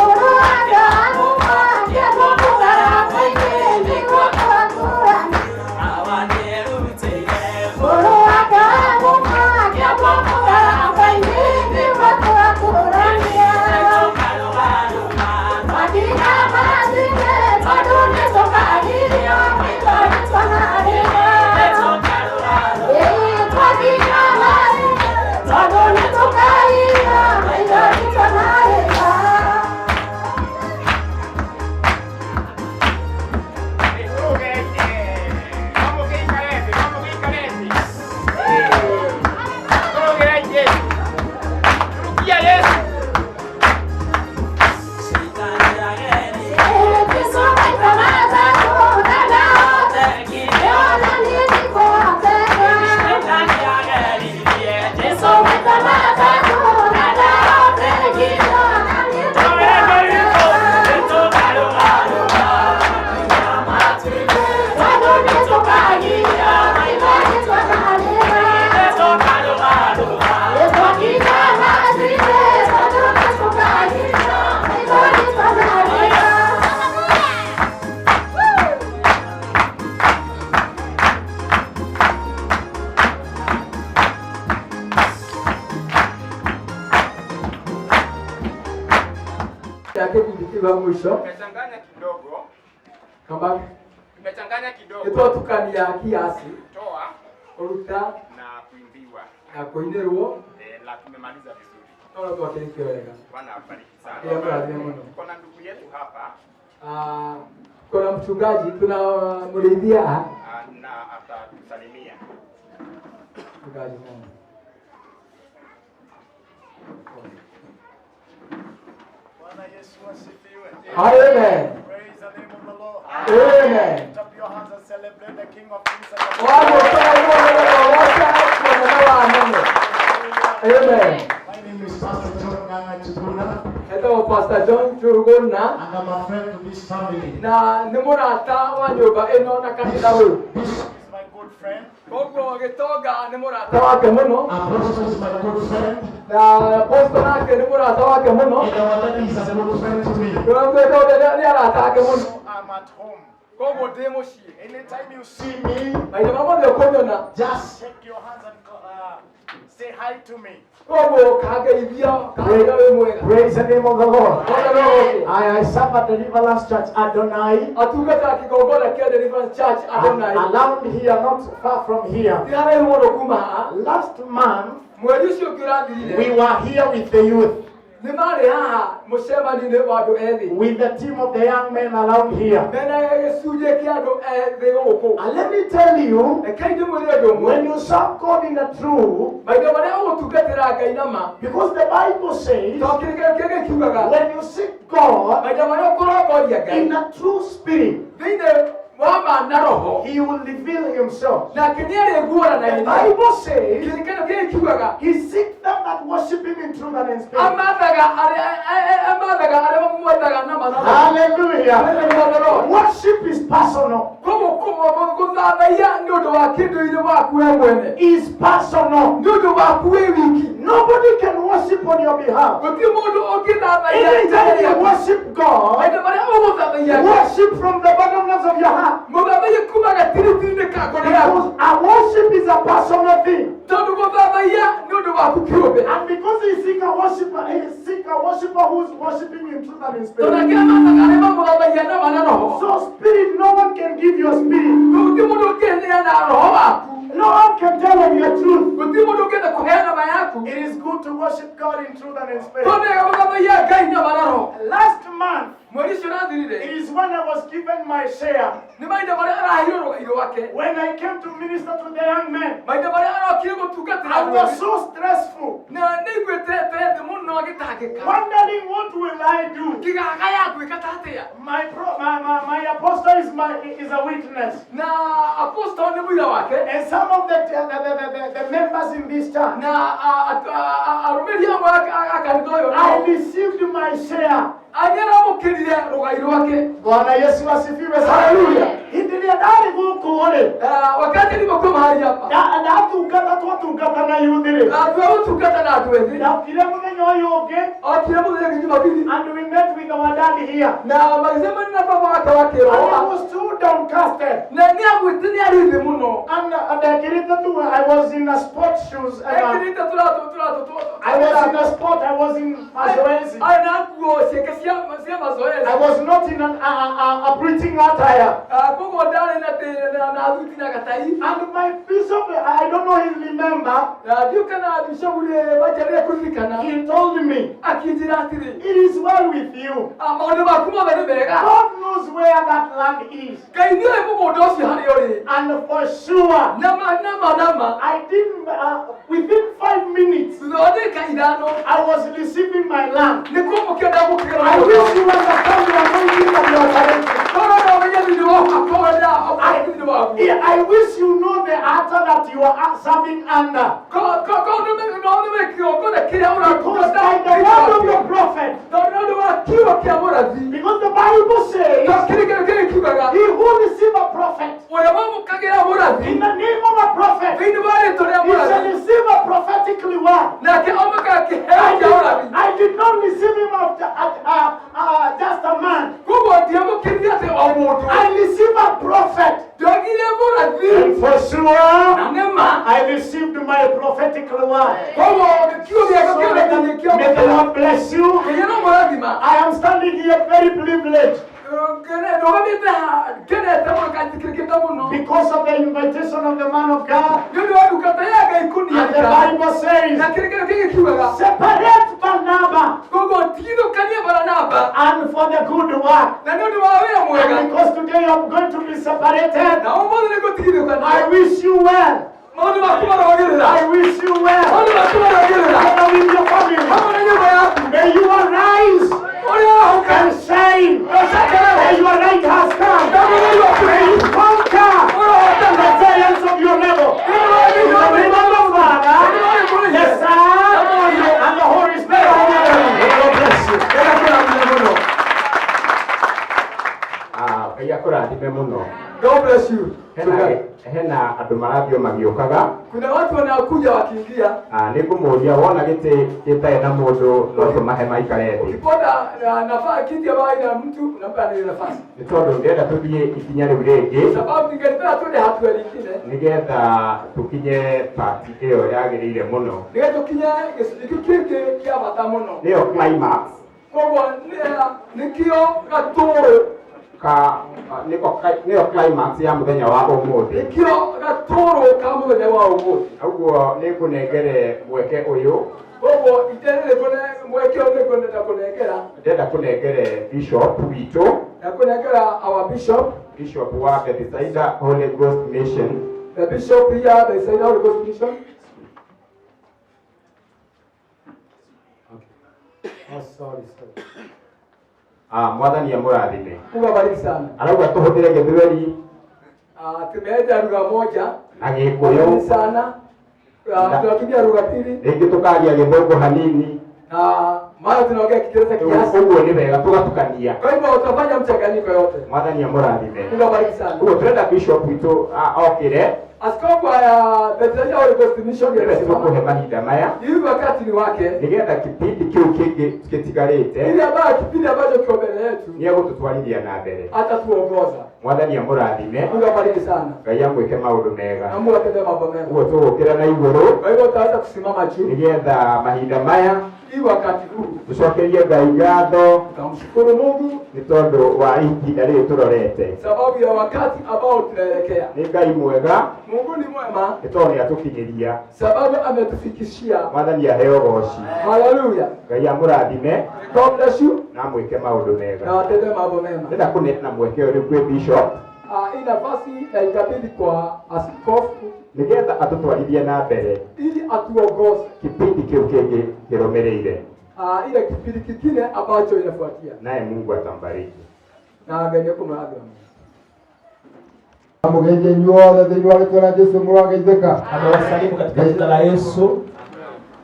Ya kĩkundi kĩu ha mwisho. Tumechanganya kidogo. Kama Tumechanganya kidogo. nĩtwatukania kiasi Toa kũruta na kuimbiwa. Na kũinĩrwo. Na tumemaliza vizuri. No twakĩrĩkia wega. Bwana abariki sana. Ngai amũrathime mũno. Tuko na ndugu yetu hapa. Ah, kuna mchungaji, tuna mridhia na atatusalimia. Mchungaji wangu. Bwana Yesu asifiwe. Amen. Praise the name of the Lord. Amen. Lift up your hands and celebrate the King of Kings and the Lord. Amen. My name is Pastor John Nganga Chuguna. Etagwo Pastor John Chuguna. And I'm a friend to this family. Na nĩ mũrata wa nyũmba ĩno na kanitha ũyũ. This is my good friend. Koguo gĩtonga nĩ mũrata wake mũno. Apostle is my good friend. Na apostle nake nĩ mũrata wake mũno. And our daddy is a good friend to me. Nĩ arata ake mũno. So I'm at home. Koguo ndĩ mũciĩ. Anytime you see me, Mahinda marĩa mothe ũkũnyona, just shake your hands and say hi to me. Koguo kangeithia, kangeithia wĩ mwega. Praise the name of the Lord. Mwathani agocwo. I serve at Deliverance Church Adonai. Atungataga kĩgongona kĩa Deliverance Church Adonai. Around here, not far from here. Ti haraihu mũno kuma haha. Last month, Mweri ũcio ũngĩ ũrathirire, we were here with the youth, nĩ marĩ haha mũcemanio-inĩ wa andũ ethĩ, with the team of the young men around here. Mena gĩcunjĩ kĩa andũ ethĩ gũkũ. And let me tell you, Rekei ndĩmwĩre ũndũ ũmwe. when you serve God in the truth, Mahinda marĩa ũgũtungatĩra Ngai na ma, because the Bible says, tondũ kĩrĩkanĩro kĩrĩa gĩkiugaga, when you seek God mahinda marĩa ũkũrongoria Ngai in a true spirit, thĩinĩ wa ma na roho, He will reveal Himself. Nake nĩarĩguũranagĩria. The Bible says, Kĩrĩkanĩro kĩrĩa kiugaga, He seeks them that worship Him in truth and in spirit. Amathaga arĩa mamwethaga na ma na roho. Hallelujah. Praise the Lord. Worship is personal. Koguo gũthathaiya nĩ ũndũ wa kĩndũ-inĩ waku we mwene. Is personal. Nĩ ũndũ waku wĩ wiki. Nobody can worship on your behalf. Gũtirĩ mũndũ ũngĩthathaiya Anytime you worship God, Mahinda marĩa ũgũthathaiya Ngai, worship from the bottomless of your heart. Mũthathaiye kuma gatiritiri-inĩ ka ngoro yaku. Because a worship is a personal thing. Tondũ gũthathaiya nĩ ũndũ waku kĩũmbe. And because he seek a worshiper, he seek a worshiper who's worshiping in truth and in Tondũ spirit. ake amathaga arĩa mamũthathaia na ma na roho. So spirit, no one can give you a spirit. Gũtirĩ mũndũ ũngĩheana roho waku. No one can tell of your truth. Gũtirĩ mũndũ ũngĩenda kũheana ma yaku. It is good to worship God in truth and in spirit. Tondũ wega gũthathaiya Ngai na ma na roho. Last month, Mweri ũcio ũrathirire, it is when I was given my share. nĩ mahinda marĩa araheirwo rũgai rwake. When I came to minister to the young men, Mahinda marĩa arokire gũtungatĩra I was andũ so stressful, na nĩaiguĩte thĩ mũno agĩtangĩka. wondering what will I do. Kĩgagaya ngwĩka ta atĩa? My pro, my apostle is a witness, Na apostle nĩ mũira wake. and some of the members in this church. Na arũmĩrĩri amwe a kanitha ũyũ I nao, received my share. arĩa aramũkĩrire rũgai rwake. Bwana Yesu asifiwe sana. Hallelujah. Hĩndĩ ĩrĩa ndarĩ gũkũ rĩ, Wakati nilipokuwa mahali hapa, ndatungata twatungata na youth rĩ, andũ a gũtungata na andũ ethĩ, ndokire mũthenya ũyũ ũngĩ, okire mũthenya ũngĩ Jumapili, and we met with our daddy here. na magĩcemania na baba wake wa And I kĩroho, was too downcasted. Na nĩagwĩte nĩ arĩ thĩ mũno. And ndekĩrĩte tu, I was in a sport shoes. And, Ekĩrĩte tũratũ tũratũ I was in a sport, I was in mazoezi. Arĩ na nguo ciake cia mazoezi. I was not in a preaching attire. Koguo ndarĩ na thuti na gatai. And my bishop, I don't know he remember, Na ndiũ kana bishop nĩ manjĩrĩria kũririkana. he told me, Akĩnjĩra atĩrĩ, it is well with you. "Maũndũ maku mothe nĩ mega. God knows where that land is. Ngai nĩoĩ mũgũnda ũcio harĩa ũrĩ." And for sure, Nama nama nama. I didn't, within 5 minutes, Thutha wa ndagĩka ithano, I was receiving my land. nĩ kwamũkĩra ndamũkĩra I mũgũnda. wish you understand the anointing of your parenting. Korwo no ũmenye thĩinĩ wa ũhako na thĩinĩ waguo. Yeah, I wish you know the altar that you are serving under. Korwo no ũmenye kĩgongona kĩrĩa Because ũratungata by the thĩinĩ word of wakĩo. the prophet, Tondũ nĩ ũndũ wa kiugo kĩa mũrathi. because the Bible says, Tondũ kĩrĩkanĩro kĩrĩa kiugaga, he who receive a prophet ũrĩa wamũkagĩra mũrathi in the name of a prophet, thĩinĩ wa rĩĩtwa rĩa he shall mũrathi, receive a prophetically word. nake amũkaga kĩheo I kĩa ũrathi. did not receive him after, just a man. Koguo ndiamũkĩrire atĩ o mũndũ. I receive a prophet. Ndogire mũrathi. And for sure, Na nĩ ma. I received my prophetic word. Koguo kiugo gĩakwa So kĩa ũrathi nĩkĩo may the Lord bless you. Ngai Ngai aromũrathima. I am standing here very privileged Ndũgamĩte ngenete mũno kanjĩkĩrĩkĩte mũno because of the invitation of the man of God. nĩ ũndũ wa ndungata ya Ngai And the kũniĩka Bible says, na kĩrĩkĩrĩro kĩngĩ kiugaga separate Barnabas koguo tigithũkanie Baranaba and for the good work. na nĩ ũndũ wa wĩra mwega And because today I'm going to be separated, na ũmũthĩ nĩ gũtigithũkania I wish you well. maũndũ maku marogĩrĩra I wish you well. maũndũ maku marogĩrĩra Together with your family. hamwe na nyũmba yaku May you arise ũrĩa wahũka and shine. May your light has come. May you conquer the giants of your level. In the name of the Father, the Son, and the Holy Spirit. May God bless you. Ngai akũrathime mũno. God bless you. Hena andũ marathiĩ magĩũkaga. Kuna watu wanakuja wakiingia. Nĩ ngũmũria wona gĩtĩ gĩtarĩ na mũndũ no tũmahe maikare thĩ. Ukipata nafasi kiti ambayo ina mtu unampa ile nafasi. Nĩ tondũ ndĩrenda tũthiĩ ikinya rĩu rĩngĩ Sababu ningelipenda tuende hatua nyingine nĩgetha tũkinye part ĩyo yagĩrĩire mũno. nĩgetha tũkinye gĩcunjĩ kĩu kĩngĩ kĩa bata mũno. Nĩyo climax. Koguo nĩkĩo gatũrũ Nĩyo climax ya mũthenya wa ũmũthĩ. Nĩkĩo gatũrũ ka mũthenya wa ũmũthĩ. Ũguo nĩngũnengere mweke ũyũ. Koguo iterere mweke ũyũ nĩngwenda kũnengera. Ndĩrenda kũnengere bishop witũ. Na kũnengera our bishop. Bishop wa Bethsaida Holy Ghost Mission. The bishop here, Bethsaida Holy Ghost Mission. Oh, sorry, sorry. Mwathani amũrathime. Mungu abariki sana. Arauga tũhũthĩre Gĩthweri. Tumeenda lugha moja na Gĩkũyũ sana. Tunatumia lugha pili. Rĩngĩ tũkaria Gĩthũngũ hanini. Na mara tunaongea Kiingereza kiasi. Ũguo nĩ wega tũgatukania. Kwa hivyo utafanya mchanganyiko yote. Mwathani amũrathime. Mungu abariki sana. Ũguo tũrenda bishop witũ okĩre. Askofu wa Bethsaida Holy Ghost Mission tũkũhe mahinda maya. Hivi wakati ni wake. Nĩgetha kipindi kĩu kĩngĩ gĩtigarĩte. Ili ambayo kipindi ambacho kiko mbele yetu. Nĩegũtũtwarithia na mbere. Atatuongoza. Mwathani amũrathime. Mungu abariki sana. Ngai amwĩke maũndũ mega. Na Mungu atende mambo mema. Ũguo tũgũkĩra na igũrũ. Kwa hivyo utaweza kusimama juu. Nĩgetha mahinda maya hii wakati huu tũcokerie Ngai ngatho. Tutamshukuru Mungu nĩ tondũ wa ihinda rĩrĩ tũrorete. Sababu ya wakati ambao tunaelekea. Nĩ Ngai mwega. Mungu ni mwema. Nĩ tondũ nĩ atũkinyĩria. Sababu ametufikishia. Mwathani aheo goci. Haleluya. Ngai amũrathime. God bless you. Na amwĩke maũndũ mega. Na atende mambo mema. Ndĩrenda kũneana mweke ũyũ kwĩ bishop. Hii nafasi naikabidhi kwa askofu nĩgetha atũtwarithie na mbere ili atuongoze kipindi kĩu kĩngĩ kĩrũmĩrĩire. Ile kipindi kingine ambacho inafuatia. Naye Mungu atambariki. Na Ngai nĩekũmũrathima. Mũgeithie inyuothe thĩinĩ wa rĩĩtwa rĩa Jesũ mũrageithĩka. Amewasalimu katika jina la Yesu.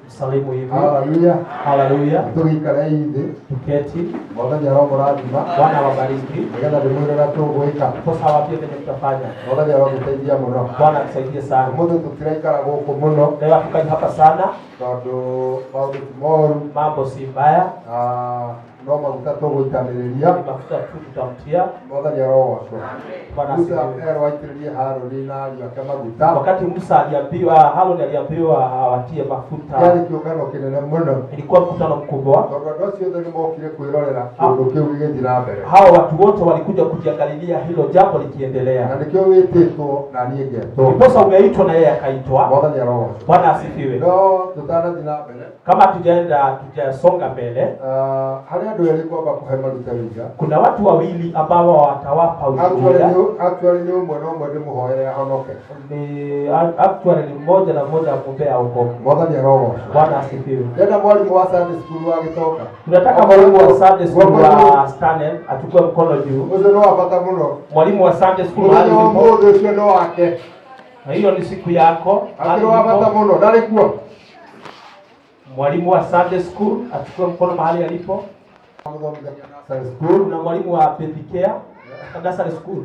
Msalimu hivi. Haleluya. Haleluya. Tũgĩikare thĩ. Tuketi. Mwathani aromũrathima. Bwana awabariki. Nĩgetha ndĩmwĩre ũrĩa tũgwĩka. Ndiposa awaambie venye mtafanya. Mwathani arotũteithia mũno. Bwana atusaidie sana. Ũmũthĩ tũtiraikara gũkũ mũno. Leo hatukai hapa sana. Tondũ maũndũ ti moru. Mambo si mbaya. No maguta tũgũitanĩrĩria. Ni mafuta tu tutamtia. Mwathani arogocwo. Bwana Musa asifiwe. erwo aitĩrĩrie Harũni na ariũ ake maguta. Wakati Musa aliambiwa, Haruni aliambiwa awatie mafuta. Kĩarĩ kĩũngano kĩnene mũno. Ilikuwa mkutano mkubwa. Tondũ andũ acio othe nĩmokire kwĩrorera kĩũndũ kĩu gĩgĩthiĩ na mbere. Hao watu wote walikuja kujiangalilia hilo jambo likiendelea. Na nĩkĩo wĩtĩtwo na niĩ ngetwo. Ndiposa umeitwa na yeye akaitwa. Mwathani arogocwo. Bwana asifiwe. No tũtanathiĩ na mbere. Kama tujaenda tujasonga mbele, Harĩ andũ erĩ ngwamba kũhe maruta wĩira. Kuna watu wawili ambao watawapa ushuhuda. Actually ni ũmwe na ũmwe ndĩmũhoere ahonoke. Ni actually ni mmoja na mmoja amwombee aokoke. Mwathani arogocwo. Bwana asifiwe. Ndĩrenda mwalimu wa Sunday school wa Gĩtoka. Tunataka mwalimu wa Sunday school wa Stanley achukue mkono juu. Ũcio nĩ wa bata mũno. Mwalimu wa Sunday school mahali Mũthenya wa ulipo. ũmũthĩ ũcio nĩ wake. Na hiyo ni siku yako. Akĩrĩ wa bata mũno, ndarĩ kuo. Mwalimu wa Sunday school achukue mkono mahali alipo. Sunday school. Na mwalimu wa Bethikea nursery school.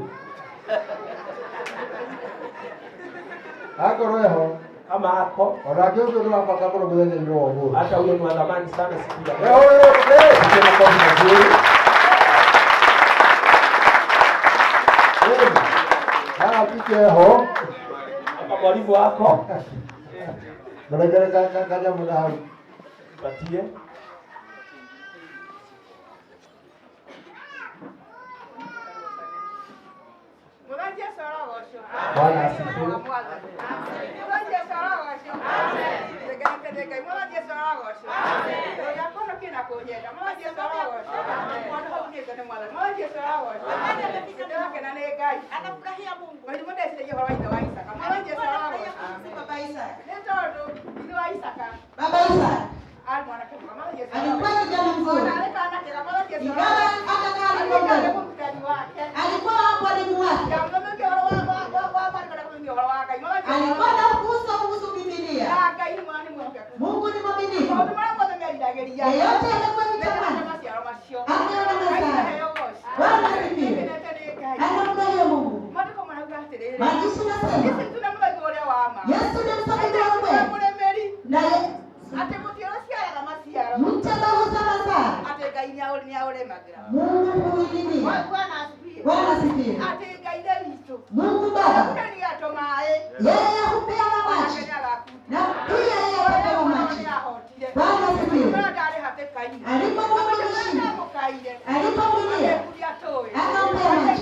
Akorwo eho. Kama ako. Onake ũcio nĩ wa bata mũno mũthenya-inĩ wa ũmũthĩ. Hata huyo ni wa thamani sana siku ya leo. Eho, eho. Tupige makofi mazuri. Haha tike eho. Hapa mwalimu wako. Mũrengere kanyamũ na hau. Patie. Bwana asifiwe. Baba Isaka alikuwa kijana mzuri, ingawa hata kama alikuwa mdogo, alikuwa mwalimu wake, alikuwa na ukuso kuhusu Biblia. Mungu ni mwaminifu, yeyote aliyekuwa kitamani angeona mazao. Bwana asifiwe, anamgalia Mungu. Maandishi nasema Yesu ni mzabibu wa kweli, naye mti ambao huzaa mazao Mungu huulilia. Bwana asifiwe. Mungu Baba yeye hupeana maji na pia yeye atapewa maji. Bwana asifiwe. Alipokuwa mwenye alipomlilia akampea maji.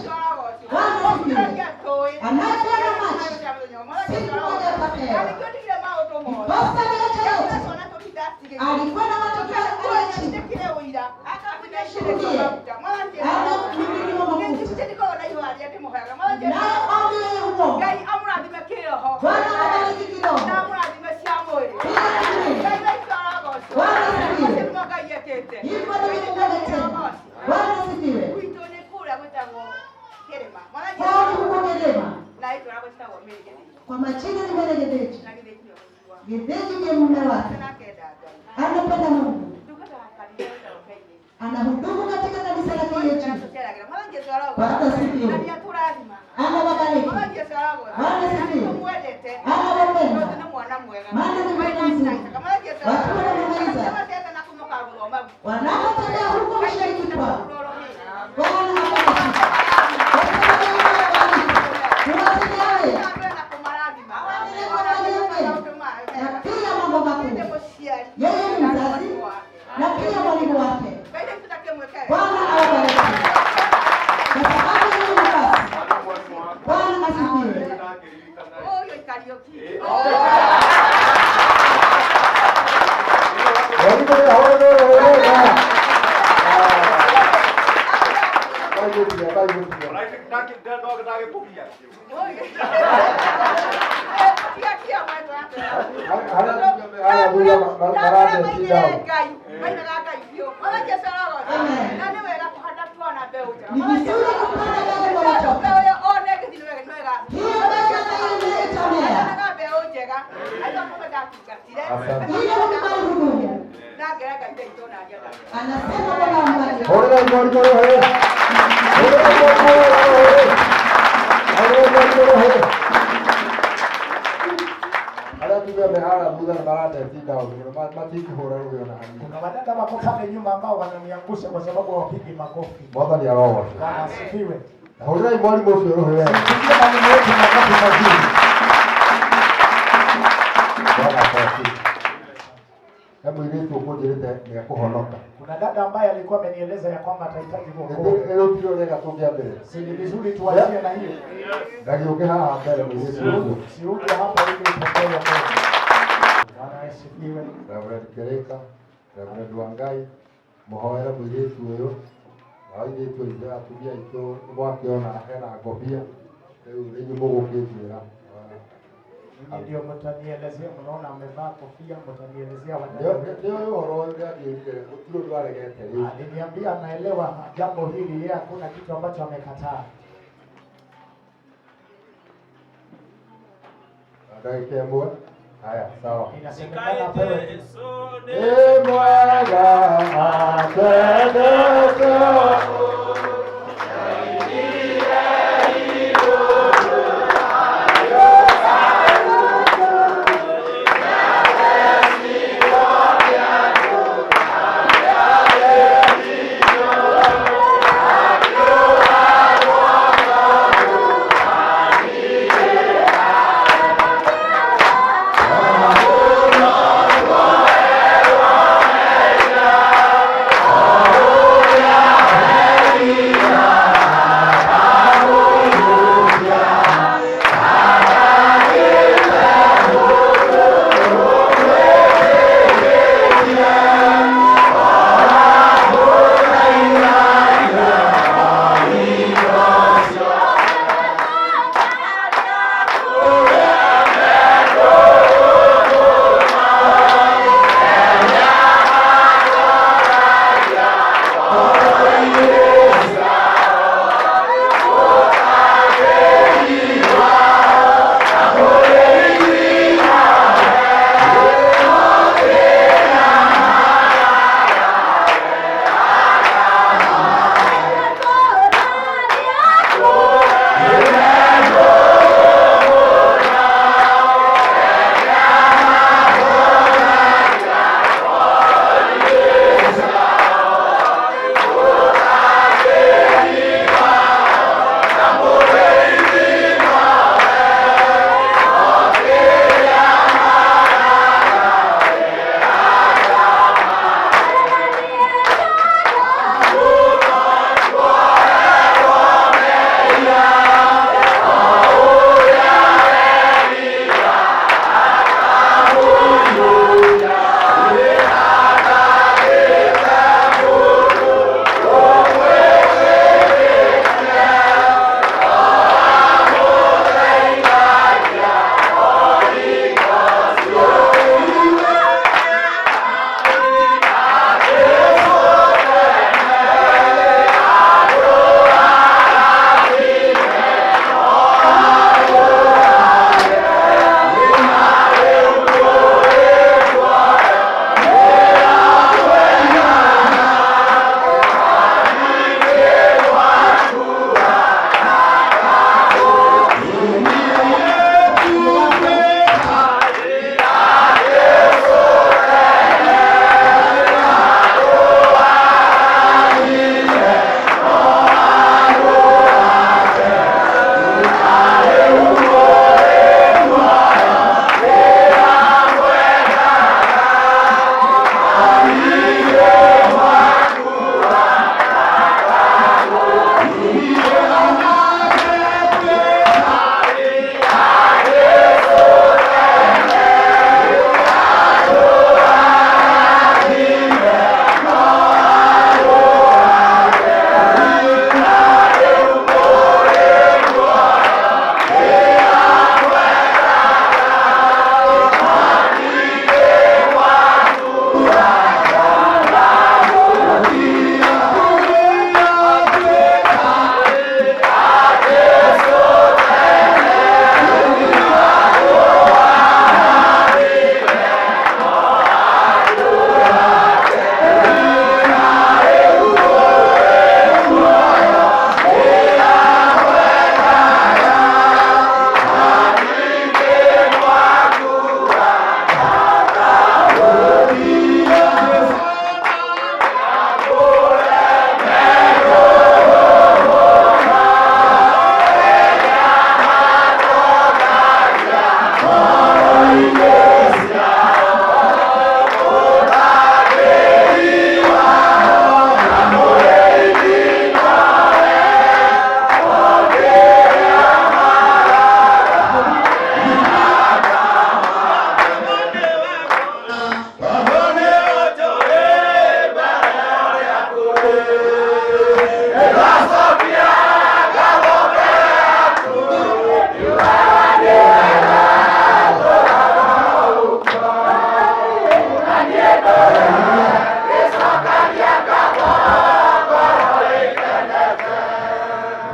Bwana asifiwe. Anayepeana maji siku moja atapewa. Ndiposa aliacha yote, alikuwa na watoto aliachia shuhudie amemiminiwa mafuta, naye ombi yeye huomba. Bwana awabariki kiroho pia kimwili. Bwana asifiwe. Hivyo ndivyo Mungu ametenda. Bwana asifiwe. Kwao huko Kilima, kwa majina ni Mary Githĩnji. Githĩnji ndiye mume wake, anapenda Mungu, anahudumu katika kanisa la KAG. Bwana asifiwe. Anawabariki. Bwana asifiwe. Anawapenda, maana ni mwana mzuri. Watu wanamaliza wanapotembea huko mashariki kwao. Bwana awabariki. Na pia mambo makuu, yeye ni mzazi na pia mwalimu wake. Bwana awabariki. Kwa sababu ya hiyo nafasi, Bwana asifiwe. Ni vizuri kupanda mbegu kwa watoto. Hiyo mbegu ambayo itamea, ile huduma hudumu. Anasema Bwana ambariki. Kuna wadada wako pale nyuma ambao wananiangusha kwa sababu hawapigi makofi. Mwathani arogocwo. Bwana asifiwe. Na hũrĩrai mwarimũ ũcio rũhĩ wega. Pigie mwalimu wetu makofi mazuri. Bwana agocwo. He mũirĩtu ũkũnjĩrĩte nĩekũhonoka. Kuna dada ambaye alikuwa amenieleza ya kwamba atahitaji wokovu. Rĩu ti ũrĩa tũngĩambĩrĩria. Si ni vizuri tuachie na hiyo. Ndagĩũke haha mbere mũirĩtu ũcio. Si uje hapa ili upokee wokovu. Bwana asifiwe. Reverend Kereka, Reverend Wangai, mũhoere mũirĩtu ũyũ na airĩtu aitũ atumia aitũ nĩmwakĩona hena ngobia rĩu rĩu mũgũkĩnjĩra. Ninyi ndio mtanielezea, mnaona amevaa kofia, mtanielezea wadada. Nĩ ũyũ ũhoro ũyũ ndĩranjĩrire gũtirĩ ũndũ aregete rĩu. Aliniambia anaelewa jambo hili, yeye hakuna kitu ambacho amekataa. Ndagĩka ĩmwe. Haya, sawa. Inasemekana apewe tu. Nĩ mwega atendete.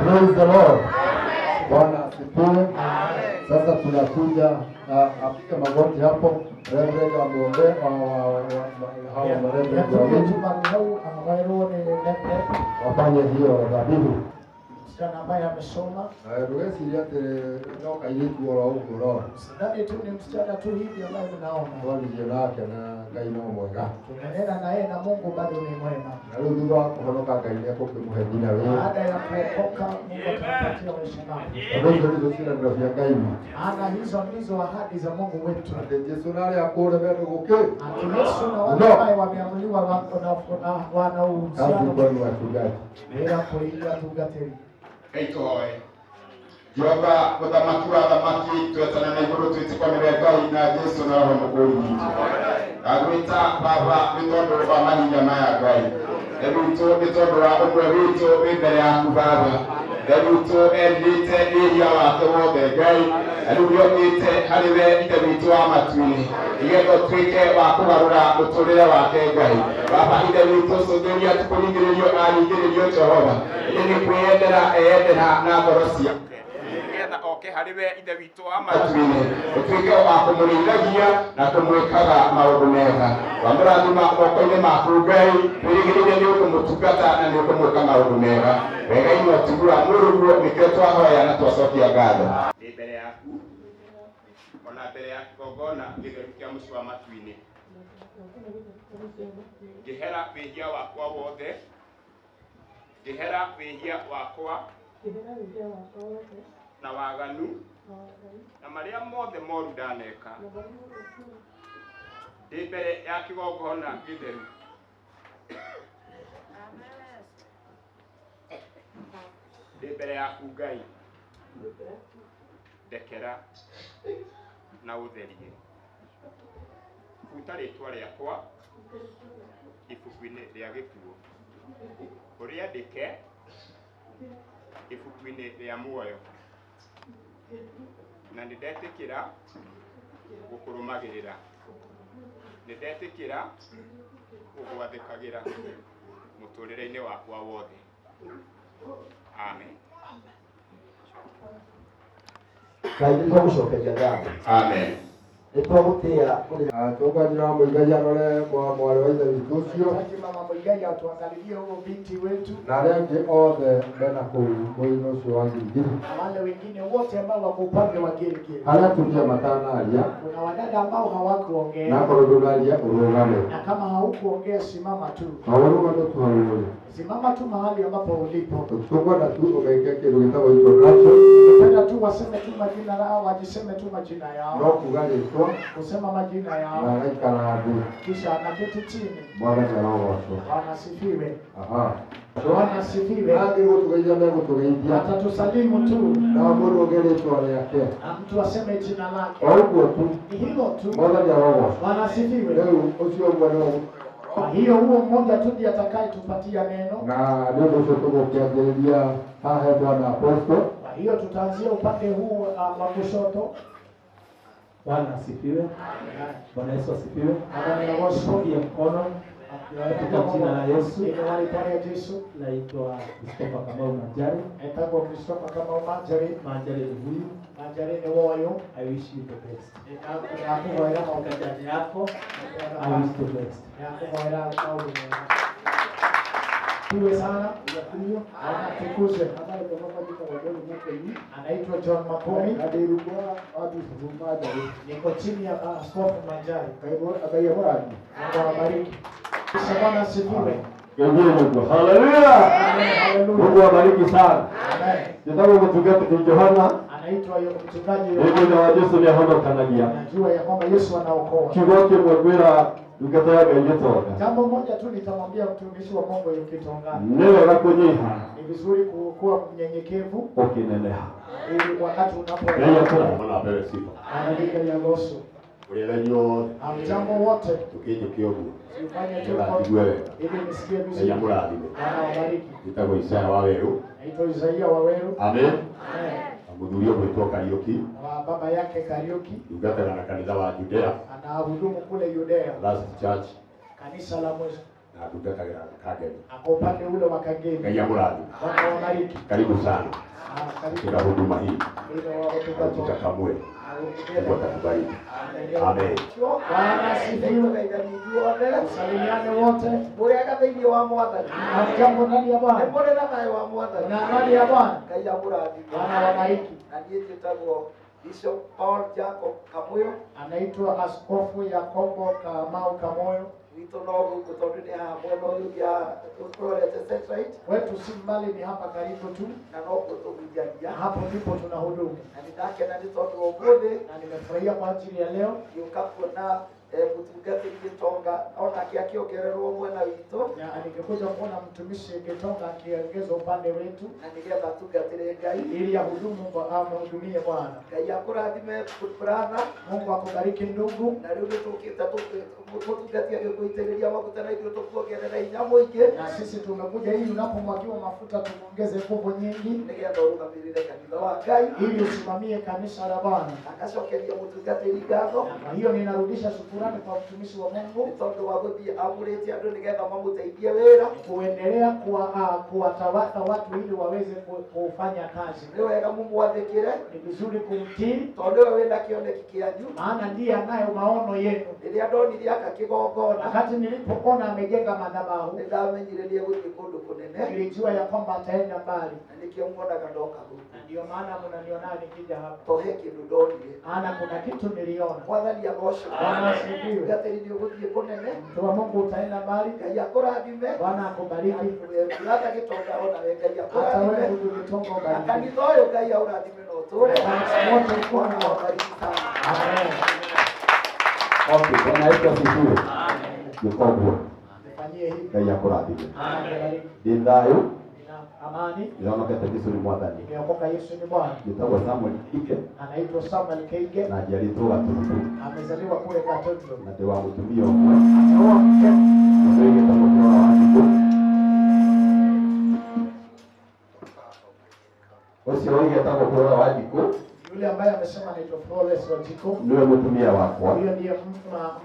Praise the Lord. Bwana asifiwe. Sasa tunakuja apige magoti hapo, Reverend amuombe hawa mareverend wawili wafanye hiyo dhabihu. Msichana ambaye amesoma Ndũgecirie atĩ no kairĩtu oro ũguo ũrona. Sidhani tu ni msichana tu hivi ambaye mnaona. Twaririe nake na Ngai no mwega. Tumenena na yeye na Mungu bado ni mwema. Na rĩu thutha wa kũhonoka Ngai nĩekũkĩmũhe nginya wĩra. Baada ya kuokoka Mungu atampatia maisha mapya. Tondũ icio nĩcio ciĩranĩro cia Ngai witũ. Maana hizo ndizo ahadi za Mungu wetu. Atĩ Jesũ na arĩa akũũre mena gũkĩ. Ati Yesu na wale ambao wameamuliwa wana uhusiano. Kazi kwenu wachungaji. Wĩra kũrĩ atungatĩri. Ngai Jehova mũthamaki wa thamaki twetana na igũrũ twĩtĩkwo nĩwe Ngai na Jesũ na Roho Mũkũri witũ. Ndagwĩta Baba nĩ tondũ wa mahinda maya Ngai. Ithe witũ nĩ tondũ wa ũmwe witũ wĩ mbere yaku Baba. Ithe witũ erirĩte wĩhia wake wothe Ngai na rĩu nĩokĩte harĩ we Ithe witũ wa matu-inĩ nĩgetha ũtuĩke wa kũgarũra mũtũrĩre wake Ngai. Baba Ithe witũ cũthĩria tũkũringĩrĩrio aringĩrĩrio Jehova ĩndĩ nĩ kwĩyendera eyendera na ngoro ciake nĩgetha oke harĩ we Ithe witũ wa matu-inĩ ũtuĩke wa kũmũrĩithagia na kũmwĩkaga maũndũ mega. Wamũrathima moko-inĩ maku Ngai twĩrĩgĩrĩire nĩ ũkũmũtungata na nĩ ũkũmwĩka maũndũ mega. Wega-inĩ ũtugu wa mũrũguo nĩkĩo twahoya na twacokia ngatho. Ndĩ mbere yaku ona mbere ya kĩgongona gĩtheru kĩa mũciĩ wa matu-inĩ ngĩhera wĩhia wakwa wothe, ngĩhera wĩhia wakwa na waganu na marĩa mothe moru ndaneka ndĩ mbere ya kĩgongona gĩtheru. Ndĩ mbere yaku Ngai, ndekera na ũtherie. Buta rĩtwa rĩakwa ibuku-inĩ rĩa gĩkuũ, ũrĩandĩke ibuku-inĩ rĩa muoyo, na nĩndetĩkĩra gũkũrũmagĩrĩra, nĩndetĩkĩra gũgwathĩkagĩra mũtũrĩre-inĩ wakwa wothe. Amen. Ngai nĩ twagũcokeria ngatho. Amen. Nĩ twagũtĩĩa Tũkwanjĩra Mũigai arore mwarĩ wa Ithe witũ ũcio Mama Mũigai atuangalilie huyo binti wetu na arĩa angĩ othe mena kũu mwena ũcio wa Giligili na wale wengine wote ambao wako upande wa Giligili. Arĩa atumia matanaria, kuna wadada ambao hawakuongea, na akorwo ndũraria ũrũgame, na kama haukuongea simama tu, na ũrũgame tu hau ũrĩ, simama tu mahali ambapo ulipo. Tũkwenda tu ũmeke kĩndũ gĩtagwo introduction. Napenda tu waseme tu majina yao, wajiseme tu majina yao. No kuga rĩtwa, kusema majina yao, na agaikara thĩ, kisha anaketi chini. Mwathani arogocwo. Bwana asifiwe. Aha. Bwana asifiwe. Angĩ gũtũgeithia megũtũgeithia, atatusalimu tu, na mũndũ auge rĩtwa rĩake, na mtu aseme jina lake. O ũguo tu, ni hilo tu. Mwathani arogocwo. Bwana asifiwe. Rĩu ũcio ũmwe nĩwe. Kwa hiyo huo mmoja tu ndiye atakayetupatia neno, na nĩ ũndũ ũcio tũgũkĩambĩrĩria haha Bwana Apostle. Kwa hiyo tutaanzia upande huu wa kushoto. Bwana asifiwe. Bwana Yesu asifiwe. Pungie mkono katika jina la Yesu. Yesu. Naitwa Christopher Kamau Manjari. Naitwa Christopher Kamau Manjari. Manjari ni huyu. Manjari ni woyo. I wish you the best. Ninakuhoera maũndũ yako. I wish the best. Ninakuhoera maũndũ mega. Tuwe sana. Anatukuzwe. Anaitwa John Makomi. Niko chini ya Askofu Manjari. Mungu awabariki. Bwana asifiwe. Haleluya. Mungu awabariki sana. Amen. Njĩtagwo mũtungatĩri Johana. Anaitwa mchungaji Yohana. Nĩngwenda wa Jesũ nĩahonokanagia. Najua ya kwamba Yesu anaokoa. Kiugo kĩmwe ngwĩra ndungata ya Ngai Gĩtonga. Jambo moja tu nitamwambia mtumishi wa Mungu Gitonga. Nĩ wega kũnyiha. Ni vizuri kuwa mnyenyekevu ũkĩneneha. Ili wakati unapo Ngai akũrathime. Bwana apewe sifa. Anaandika ya Yesu. Ũrĩa Hamjambo wote. Tũkĩnjũke ũguo. Sifanye tu Nĩgetha wega. ili nisikie vizuri. Ngai amũrathime. Bwana awabariki. Njĩtagwo Isaya wa Werũ. Naitwa Isaia wa Werũ. Amen. Amen. Mũthuri ũgwĩtwo Kariuki. Wa baba yake Kariuki. Ndungataga na kanitha wa Judea. Anahudumu kule Judea. Last Church. Kanisa la mwisho. Na ndungatagĩra Kangemi. Ako upande ule wa Kangemi. Ngai amũrathime. Bwana wabariki. Karibu sana Karibu katika huduma hii. Ile wa hotuba Jikakamue. Mungu atakubariki. Amen. Bwana asifiwe. Salimiane wote. Mũrĩega thĩinĩ wa Mwathani. Hamjambo ndani ya Bwana. Nĩ mũrĩ na thayũ wa Mwathani. Na amani ya Bwana. Ngai amũrathime. Bwana wabariki. Na niĩ njĩtagwo Bishop Paul Jacob Kamuyo. Anaitwa Askofu Yakobo Kamau Kamoyo. Witũ no gũkũ tondũ nĩ haha mwena ũyũ ũngĩ tũrorete satellite. Wetu si mbali, ni hapa karibu tu, na nokuo tũhunjagia. Na hapo ndipo tunahudumu. Na nĩndakena nĩ tondũ wa ũmũthĩ. Na nimefurahia kwa ajili ya leo ngĩũka kuona mũtungatĩri Gĩtonga onake akĩongererwo mwena witũ. Na ningekuja kuona mtumishi Gitonga akiongezwa upande wetu, na nĩgetha atungatĩre Ngai ili ahudumu amhudumie Bwana. Ngai akũrathime brother. Mungu akubariki ndugu. Na rĩu nĩtũkĩte mũtungati agĩkũitĩrĩria maguta na ithuĩ tũkuongerera hinya mũingĩ. Na sisi tumekuja ili unapomwagiwa mafuta tumuongeze nguvu nyingi, nĩgetha ũrũgamĩrĩre kanitha wa Ngai, ili usimamie kanisa la Bwana. Agacokeria mũtungatĩri ngatho. Na kwa hiyo ninarudisha shukurani kwa mtumishi wa Mungu nĩ tondũ wa gũthiĩ amũrĩte andũ nĩgetha mamũteithie wĩra, kuendelea kuwatawata watu ili waweze kufanya kazi. Nĩ wega mũmwathĩkĩre. Ni vizuri kumtii, tondũ nĩwe wĩna kĩoneki kĩanyu, maana ndiye anayo maono yenu. Rĩrĩa ndonire aka kĩgongona, wakati nilipoona amejenga madhabahu, nĩndamenyire nĩegũthiĩ kũndũ kũnene. Nilijua ya kwamba ataenda mbali, na nĩkĩo muonaga ndoka gũkũ, na ndio maana mnaniona nikija hapa. To he kĩndũ ndonire, maana kuna kitu niliona. Mwathani agocwo. Bwana asifiwe. Mũtungatĩri nĩ ũgũthiĩ kũnene. Mtu wa Mungu utaenda mbali. Ngai akũrathime. Bwana akubariki. Brother Gitonga ona we Ngai Hata wewe akũrathime. ndugu Gitonga Na ubariki. kanitha ũyũ Ngai aũrathime na ũtũũre. Wote Bwana awabariki sana. Amen. Okay, Bwana Yesu asifiwe. Nĩkoguo. Nifanyie hivi. Ngai akũrathime. Amen. Ndĩ thayũ. Amani. Ndĩronokete Jesũ nĩ Mwathani. Nimeokoka, Yesu ni Bwana. Njĩtagwo Samuel Ike. Anaitwa Samuel Keige. Na njiarĩtwo Gatundu. Amezaliwa kule Gatundu. Na ndĩ wa mũtumia ũmwe. Ameoa mke. Ũcio wĩtagwo Flora Wanjikũ. Ũcio wĩtagwo Flora Wanjikũ. Yule ambaye amesema anaitwa Flores Wanjiko. Niwe mũtumia wakwa. Huyo ndiye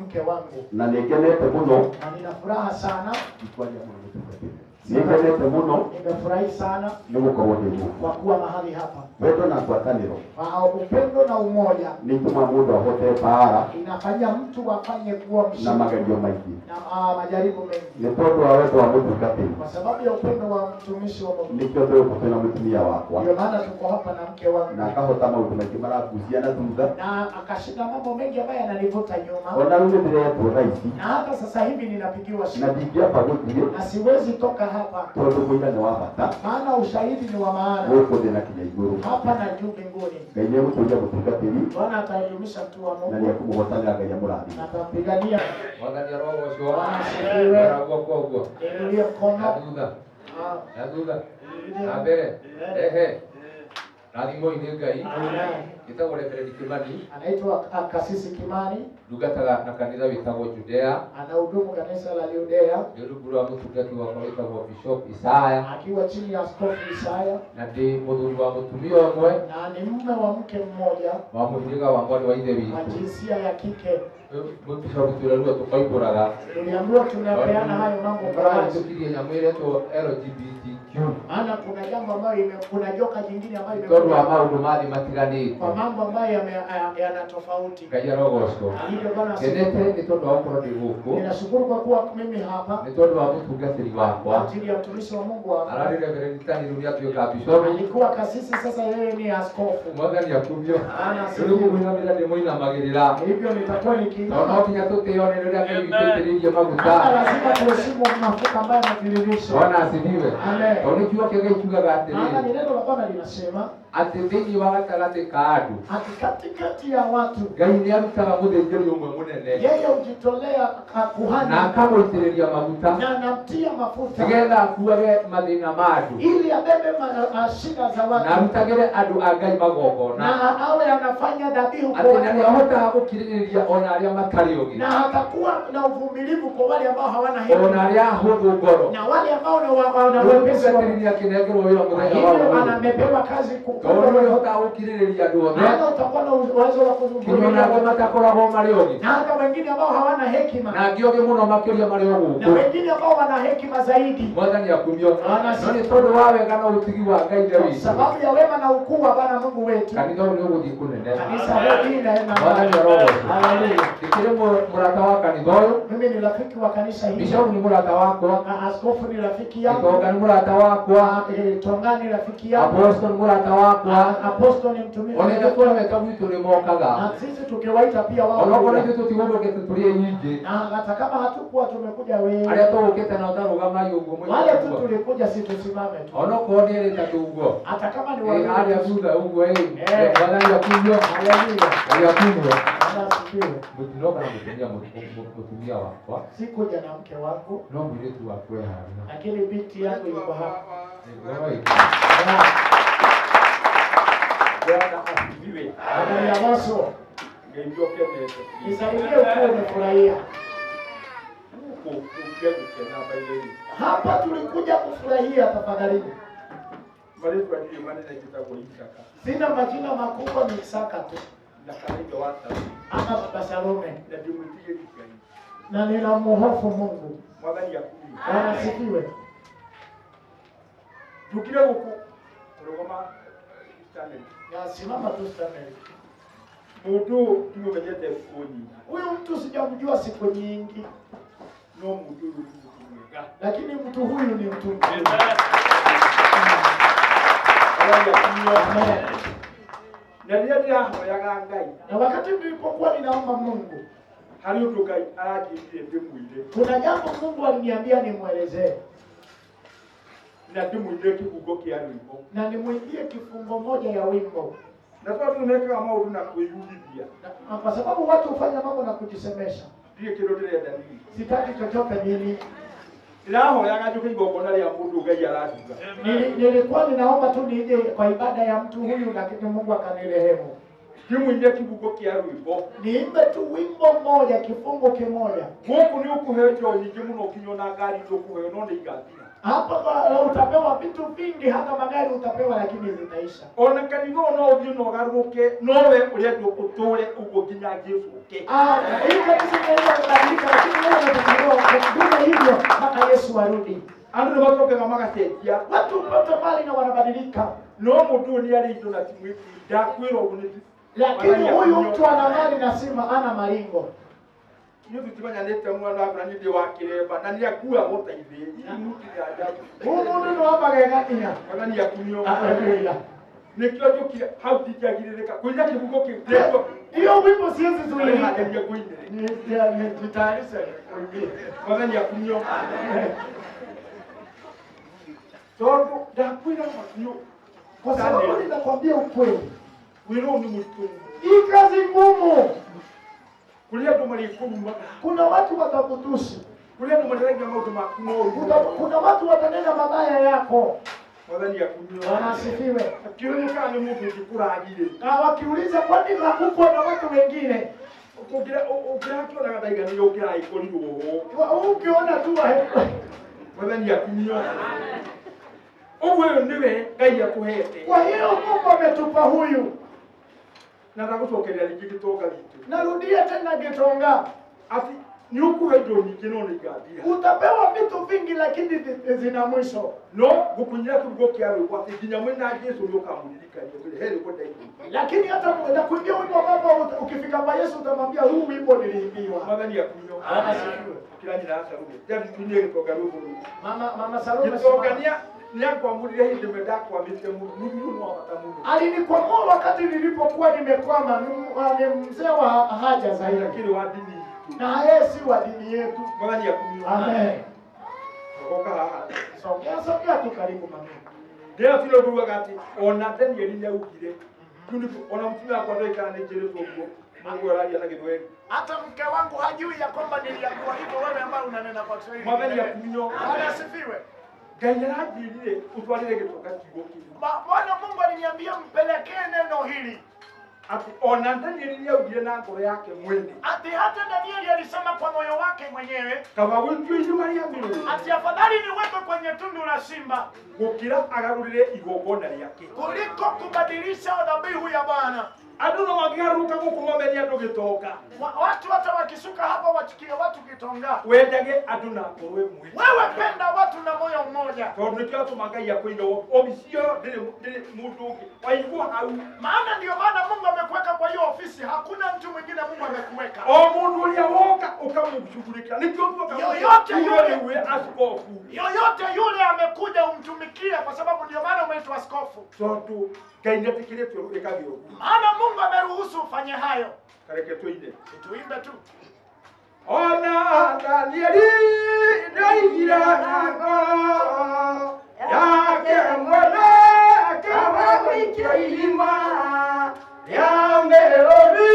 mke wangu. Na nĩngenete mũno. Na nina furaha sana. Ndikwaria mũno mũtungatĩri. Nĩngenete mũno. Nimefurahi sana nĩ gũkorwo ndĩ gũkũ. kwa kuwa mahali hapa. Wendo na ngwatanĩro Kwa upendo na umoja nĩ itũmaga mũndũ ahote mbaara inafanya mtu afanye kuwa na mshindi magerio maingĩ. na majaribu mengi. Nĩ tondũ wa wendo wa mũtungatĩri Kwa sababu ya upendo wa mtumishi wa Mungu, nĩkĩo twĩ gũkũ twĩna mũtumia wakwa, ndio maana tuko hapa na mke wangu, na akahota maũndũ maingĩ marangucia na thutha. na akashinda mambo mengi ambayo yananivuta nyuma. Ona rĩu nĩ ndĩretwo thaa ici, Na hata sasa hivi ninapigiwa na simu ndingĩamba gũthiĩ na siwezi toka hapa, tondũ mũira nĩ wa bata maana ushahidi ni wa maana gũkũ thĩ na kinya igũrũ. hapa na juu mbinguni. Ngai nĩ egũtũria mũtungatĩri Bwana ataelimisha mtu wa na Mungu nĩ ekũmũhotanĩra. Ngai amũrathime. na atampigania. Mwathani arogocwo. Bwana asifiwe. Ora guoko ũguo. Niinulie mkono. Na thutha. Na thutha. Na mbere. Ehe. Rathimwo nĩ Ngai. Njĩtagwo Reverend Kimani. Anaitwa Kasisi Kimani, Ndungataga na kanitha wĩtagwo Judea. anahudumu kanisa la Judea Ndĩ rungu rwa mũtungati wakwa wĩtagwo Bishop Isaya, akiwa chini ya Askofu Isaya, na ndĩ mũthuri wa mũtumia ũmwe na ni mume wa mke mmoja wa mũhĩrĩga wa mwarĩ wa ithe wa witũ. jinsia ya kike. Bishop twĩrarua tũkoimbũraga. Tuliambiwa tunapeana hayo mambo kwa wazi, Tũrahĩtũkirie nyamũ ĩretwo LGBTQ maana kuna jambo ambayo kuna joka jingine ambayo tondũ wa imekuja maũndũ ma thĩ matiganĩte. kwa mambo ambayo yana tofauti. Ngai arogocwo. Hivyo Bwana asifiwe. Ngenete nĩ tondũ wa gũkorwo ndĩ gũkũ, Ninashukuru kwa kuwa mimi hapa nĩ tondũ wa mũtungatĩri kwa wakwa. ajili ya mtumishi wa Mungu wa Ararĩ Reverend Tani rĩu nĩatuĩka bishop. alikuwa kasisi, sasa yeye ni askofu. Mwathani akumio. Bwana Rĩu asifiwe. kũmũinamĩrĩra ndĩmũinamagĩrĩra. Hivyo nitakuwa Tondũ nikiinama, no nginya tũtĩone rĩrĩa Ngai witũ aitĩrĩirie maguta. hata lazima tuheshimu mafuta ambayo ametiririsha. Bwana asifiwe. Amen. Tondũ nĩ kiugo kĩa Ngai kiugaga Maana atĩrĩrĩ, ni neno la Bwana linasema atĩ thĩinĩ wa gatagatĩ ka andũ ati katikati ya watu Ngai nĩ arutaga mũthĩnjĩri ũmwe mũnene yeye hujitolea kuhani na akamũitĩrĩria maguta na anamtia mafuta nĩgetha akuage mathĩna ma andũ ili abebe shida za na watu arutagĩre andũ a Ngai magongona, na awe anafanya dhabihu kwa atĩ na watu. nĩahotaga gũkirĩrĩria ona arĩa arĩa matarĩ ũgĩ na hatakuwa na uvumilivu kwa wale ambao hawana hekima ona arĩa ahũthũ ngoro. na wale ambao ni wana wepesi wa Mũtungatĩri nĩakĩnengerwo wĩra mũthenya wa hivyo ũmũthĩ anamepewa kazi tondũ nĩũrĩhotaga gũkirĩrĩria andũ othe maana utakuwa na uwezo wa kinya kuvumilia ona angĩ matakoragwo marĩ ũgĩ na hata wengine ambao hawana hekima na angĩ ũgĩ mũno makĩria marĩ o na gũkũ. wengine ambao wana hekima zaidi. Mwathani akumio. No nĩ tondũ wa wega na ũtugi wa Ngai Ithe Kwa witũ sababu ya wema na ukuu wa Bwana Mungu wetu, kanitha ũyũ nĩ ũgũthiĩ kũnene. kanisa hili linaenda Mwathani mbali. arogocwo. Haleluya. Ndĩkĩrĩ mũrata wa kanitha ũyũ, Mimi ni rafiki wa kanisa hili bishopu nĩ mũrata wakwa, na askofu ni rafiki yangu, Gitonga nĩ mũrata wakwa, Tonga ni rafiki yangu, Apostle nĩ mũrata wakwa. Apostle ni mtumishi Ona ithuĩ twameta gwitũ nĩ mokaga. na sisi tukiwaita pia wao Onokorwo huja. ithuĩ tũtigũthũkĩte tũrĩ aingĩ, na hata kama hatukuwa tumekuja wengi, arĩa tũgũkĩte nao tarũgamai ũguo wale tu mwĩguo. tulikuja, si tusimame tu, Onokorwo nĩ erĩ tatũ ũguo, hata kama ni ĩ wawili harĩa tu. thutha ũguo ĩ, Eh. Mwathani akumio. Haleluya. Ngai akumio. Bwana asifiwe. Mũtinoka na mũtumia mũtumia wakwa, Sikuja na mke wangu, no mũirĩtu wakwa e harĩa. lakini binti yangu yuko hapa. Nĩguo ĩ. Bwana asifiwe. Haleluya. Yesu, Ngai ũkenete. nisaidie ukuwe umefurahia. Gũkũ ũkĩa gũkena baitheri. Hapa tulikuja kufurahia. Tafadhalini, Marĩtwa ndirĩ manene njĩtagwo Isaka sina majina makubwa, ni Isaka tu na kana ithe wa Salome ama Baba Salome, na ndĩmwĩtigĩri Ngai. na ninamhofu Mungu. Mwathani akumio. Bwana asifiwe. Njũkire gũkũ kũrũgama Stanley. Nasimama tu Stanley. Mũndũ ũyũ ndimũmenyete thikũ nyingĩ, Huyu mtu sijamjua siku nyingi, no mũndũ ũyũ nĩ mũndũ mwega. lakini mtu huyu ni mtu mzuri. Mwathani akumio. Amen. Na rĩrĩa ndĩrahoyaga Ngai Na wakati nilipokuwa ninaomba Mungu, harĩ ũndũ Ngai aranjĩrire ndĩmwĩre kuna jambo Mungu aliniambia nimwelezee na ndĩmwĩre kĩbungo kĩa rwĩmbo. na nimwimbie kifungo moja ya wimbo, Na tondũ nĩmekaga maũndũ na kwĩyugithia, na kwa sababu watu hufanya mambo na kujisemesha. ndirĩ kĩndũ ndĩrenda niĩ. Sitaki chochote mimi. Ndĩrahoyaga njũke igongona rĩa mũndũ Ngai aranduga. Nilikuwa ninaomba tu nije kwa ibada ya mtu huyu, lakini Mungu akanirehemu. Ndĩmũinire kĩbungo kĩa rwĩmbo. Niimbe tu wimbo mmoja, kifungo kimoja. Gũkũ nĩ ũkũheo indo nyingĩ mũno nginya ona ngari ndũkũheo no nĩ igathira. Hapa utapewa vitu vingi, hata magari utapewa, lakini zitaisha. Ona kanitha ũyũ no ũthiĩ na ũgarũrũke, no we ũrendwo ũtũũre ũguo nginya Jesũ oke. Hii kanisa inaweza kubadilika, lakini wewe unatakiwa kudumu hivyo mpaka Yesu arudi. Andũ nĩ macokaga magacenjia, Watu hupata mali na wanabadilika, no mũndũ ũyũ nĩ arĩ indo na ti mwĩtĩi. Ndakwĩra ũguo nĩ lakini huyu mtu ana mali na sima ana maringo. Niĩ tũtimenyanĩte mwana wakwa na niĩ ndĩ wa kĩremba na nĩ akuagwo ta ithe. Huyu mundu ni wa magegania. Mwathani akumio. Haleluya. Nĩkĩo njũkire hau ndingĩagirĩrĩka kũina kĩbungo kĩu ndĩrwo Hiyo wimbo siwezi zuilika. harĩria ngũinĩre. Nitayarishe kuimbia. Mwathani akumio. Tondũ ndakwĩra makiũ Kwa sababu ninakwambia ukweli, wĩra ũyũ nĩ mũritũ mũno. hii kazi ngumu. Kũrĩ andũ marĩkũrumaga, Kuna watu watakutusi, kũrĩ andũ marĩragia maũndũ maku moru. kuna watu watanena mabaya yako. Mwathani akumio. Bwana asifiwe. Akĩũria kana nĩ mũndũ ũngĩ kũragire. Na wakiuliza kwani hakukuwa na watu wengine, Ũngĩrakĩonaga ndaiganĩire ũngĩragĩkorirwo ho. Ukiona tu Mwathani akumio. Ũguo ũyũ nĩwe Ngai akũhete. Kwa hiyo Mungu ametupa huyu. Na ndagũcokeria rĩngĩ gĩtonga gitũ. Narudia tena Gitonga, Ati nĩ ũkũhe indo nyingĩ no nĩ igathira. utapewa vitu vingi lakini zina mwisho. No ngũkũnyĩra kĩbungo kĩa rwĩmbo atĩ nginya mwĩna Jesũ nĩ ũkamũririkania ũmwĩre he rwĩmbo ndaigua. Lakini hata nakuimbia wimbo ambapo ukifika kwa Yesu utamwambia huu wimbo niliimbiwa. Mwathani akumio. Bwana asifiwe. Kĩra nyina ya Salome. Ndathi tuinie gĩtonga rwĩmbo rũu. Mama Salome Gĩtonga nĩakwamũrire hĩndĩ ĩmwe ndakwamĩte mũno. Mũndũ ũyũ nĩ wa bata mũno. Alinikwamua wakati nilipokuwa nimekwama. Ni mzee wa haja zaidi, Lakini wa dini itũ. na yeye si wa dini yetu. Mwathani akumio. Amen. Oka haha. Sogea sogea tu karibu mami. Ndĩra biũ atĩ ona Danieli nĩaugire ona mũtumia wakwa ndoĩ kana nĩ njĩrĩtwo ũguo Mungu araria na Gĩthweri. Hata mke wangu hajui ya kwamba niliambiwa hivyo, wewe ambaye unanena kwa Kiswahili. Mwathani akumio. Bwana asifiwe. Ngai aranjĩrire ũtwarĩre gĩtonga kiugo kĩu. Bwana Mungu aliniambia mpelekee neno hili. Ati ona Danieli nĩaugire na ngoro yake mwene. Ati hata Danieli alisema kwa moyo wake mwenyewe kaba gũikio irima rĩa mĩrũthi ati afadhali niwekwe kwenye tundu la simba gũkĩra agarũrĩre igongona rĩake kuliko kubadilisha dhabihu ya Bwana. Andũ no mangĩgarũrũka gũkũ mamenie andũ gĩtonga. Watu hata wakisuka hapa wachukie watu kitonga. Wendage andũ na ngoro ĩmwe. Wewe penda watu na moyo mmoja. Tondũ nĩkĩo atũma Ngai akũige obici ĩyo ndĩrĩ mũndũ ũngĩ waigwo hau. Maana ndio maana Mungu amekuweka kwa hiyo ofisi, hakuna mtu mwingine Mungu amekuweka. O mũndũ ũrĩa woka ũkamũshughulikia. Nĩkĩo tuoka yoyote yule we askofu. Yoyote yule amekuja umtumikie kwa sababu ndio maana umeitwa askofu. Tondũ Ngai nĩetĩkĩrĩte wĩkage ũguo. Maana Mungu ameruhusu ufanye hayo. Kareke tuine. Tuimbe tu. Ona Danieli nĩoigire na ngoro yake mwene kaba gũikio irima rĩa mĩrũthi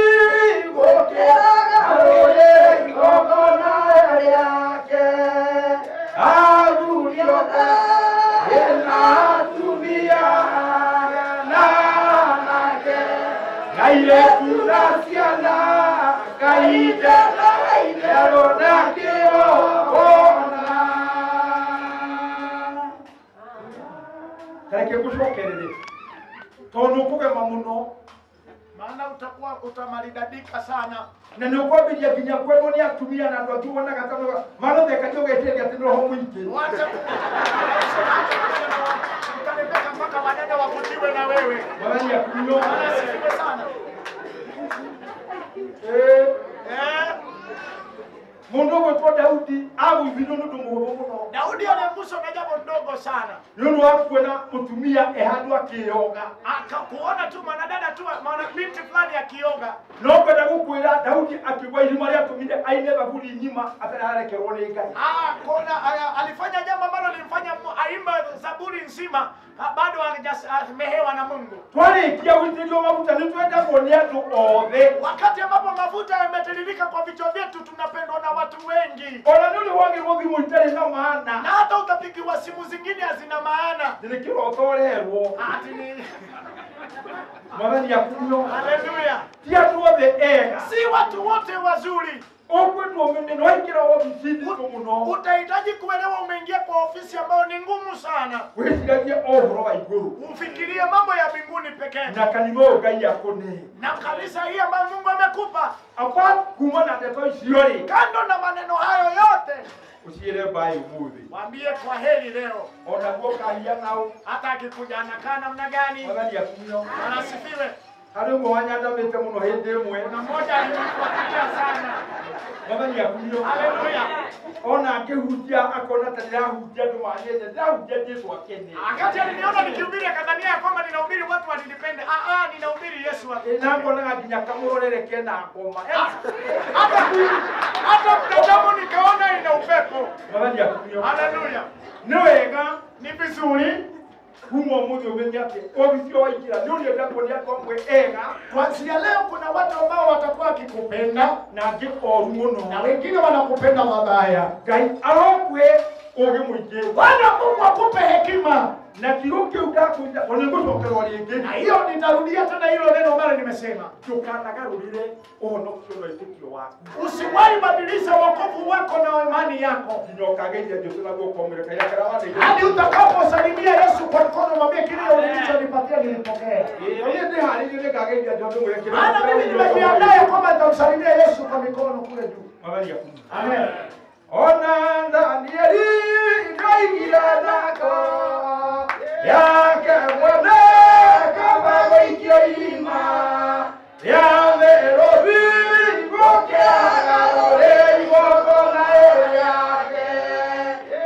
gũkĩra agarũrĩre igongona rĩake. Athuri othe na atumia na anake na airĩtu na ciana Ngai nderũ na kĩgongona. Kareke ngũcokerere tondũ nĩũkũgema mũno. Maana utakuwa utamaridadika sana na nĩũkwambĩrĩria nginya kwendwo nĩ atumia na andũ angĩ wonaga ta magathekagia ũgeciria atĩ nĩ roho mũingĩ. Utarembeka mpaka wadada wavutiwe na wewe. Mwathani akunywo. Asifiwe sana. Mundu ũgwĩtwo Daudi agũithirio nĩ ũndũ mũhũthũ mũno. Daudi aliangushwa na jambo ndogo sana. Nĩ ũndũ wa kuona mũtumia e handũ akĩyoga. Akakuona tu mwanadada tu mwana binti fulani akioga. No kwenda gũkwĩra Daudi akĩgwa irima rĩatũmire aine thaburi ng'ima atararekerwo nĩ Ngai. Kona alifanya jambo ambalo lilimfanya aimba zaburi nzima bado hajasamehewa na Mungu. Twarĩkia gũitĩrĩrio maguta nĩtwendagwo nĩ andũ othe. Wakati ambapo mafuta yametiririka kwa vichwa vyetu tunapendwa na watu wengi. Ona nĩ ũrĩ wagĩrwo thimũ itarĩ na maana. Na hata utapigiwa simu zingine hazina maana. Nĩ kĩroto ũrerwo. Ati ni Mwathani akunywo. Haleluya. Ti andũ othe ega. Si watu wote wazuri. Ũkwendwo mũno waingĩra obici nditũ mũno. Utahitaji kuelewa umeingia kwa ofisi ambayo ni ngumu sana. Wĩciragie o ũhoro wa igũrũ. Ufikirie mambo ya mbinguni pekee. Na kanitha ũyũ Ngai akũnee. Na kanisa hii ambayo Mungu amekupa. Apart kuma na ndeto icio rĩ. Kando na maneno hayo yote. Uciĩre mbaĩ ũmũthĩ. Waambie kwa heri leo. Ona guo kahia nao. Hata akikuja anakaa namna gani. Mwathani akunywo. Asifiwe. Harĩ ũmwe wanyandamĩte mũno hĩndĩ ĩmwe. Kuna mmoja alinifuatilia sana. Mwathani akunywo. Haleluya. Ona angĩhutia akona ta ndĩrahutia andũ manyende, ndĩrahutia Jesũ akene. Wakati aliniona nikihubiri akadhania ya kwamba ninahubiri watu wanilipende. Ninahubiri Yesu akene. Na ngonaga nginya kamũrorere kena ngoma. Hata mtazamo nikaona ina upepo. Mwathani akunywo. Haleluya. Nĩ wega, ni vizuri kuma ũmũthĩ ũmenye atĩ obici ũyũ waingĩra nĩ ũrĩendagwo nĩ andũ amwe ega. Kuanzia leo kuna watu ambao watakuwa wakikupenda na angĩ oru mũno. Na wengine wanakupenda wabaya. Ngai arokũhe ũũgĩ mũingĩ. Bwana Mungu akupe hekima. Na kiugo kĩu ndakwĩra tondũ nĩngũcokerwo rĩngĩ. Na hiyo nitarudia tena hilo neno ambalo nimesema. Ndũkanagarũrĩre ũhonokio na wĩtĩkio waku. Usiwahi badilisha wokovu wako na imani yako. Nginya ũkageithia Jesũ na guoko mwĩre kaira karĩa wandeithia. Hadi utakaposalimia Yesu kwa mkono mwambie kile ulichonipatia nilipokea. Niĩ ndĩharĩirie nĩngageithia Jesũ ndĩmwĩre kĩrĩa Maana mimi nimejiandaa ya kwamba nitamsalimia Yesu kwa mikono kule juu. Mwathani akunywe. Amen. Ona Danieli ndoigire na ngoro yake mwene kaba gũikio irima rĩa mĩrũthi gũkĩra agarũrĩre igongona rĩake.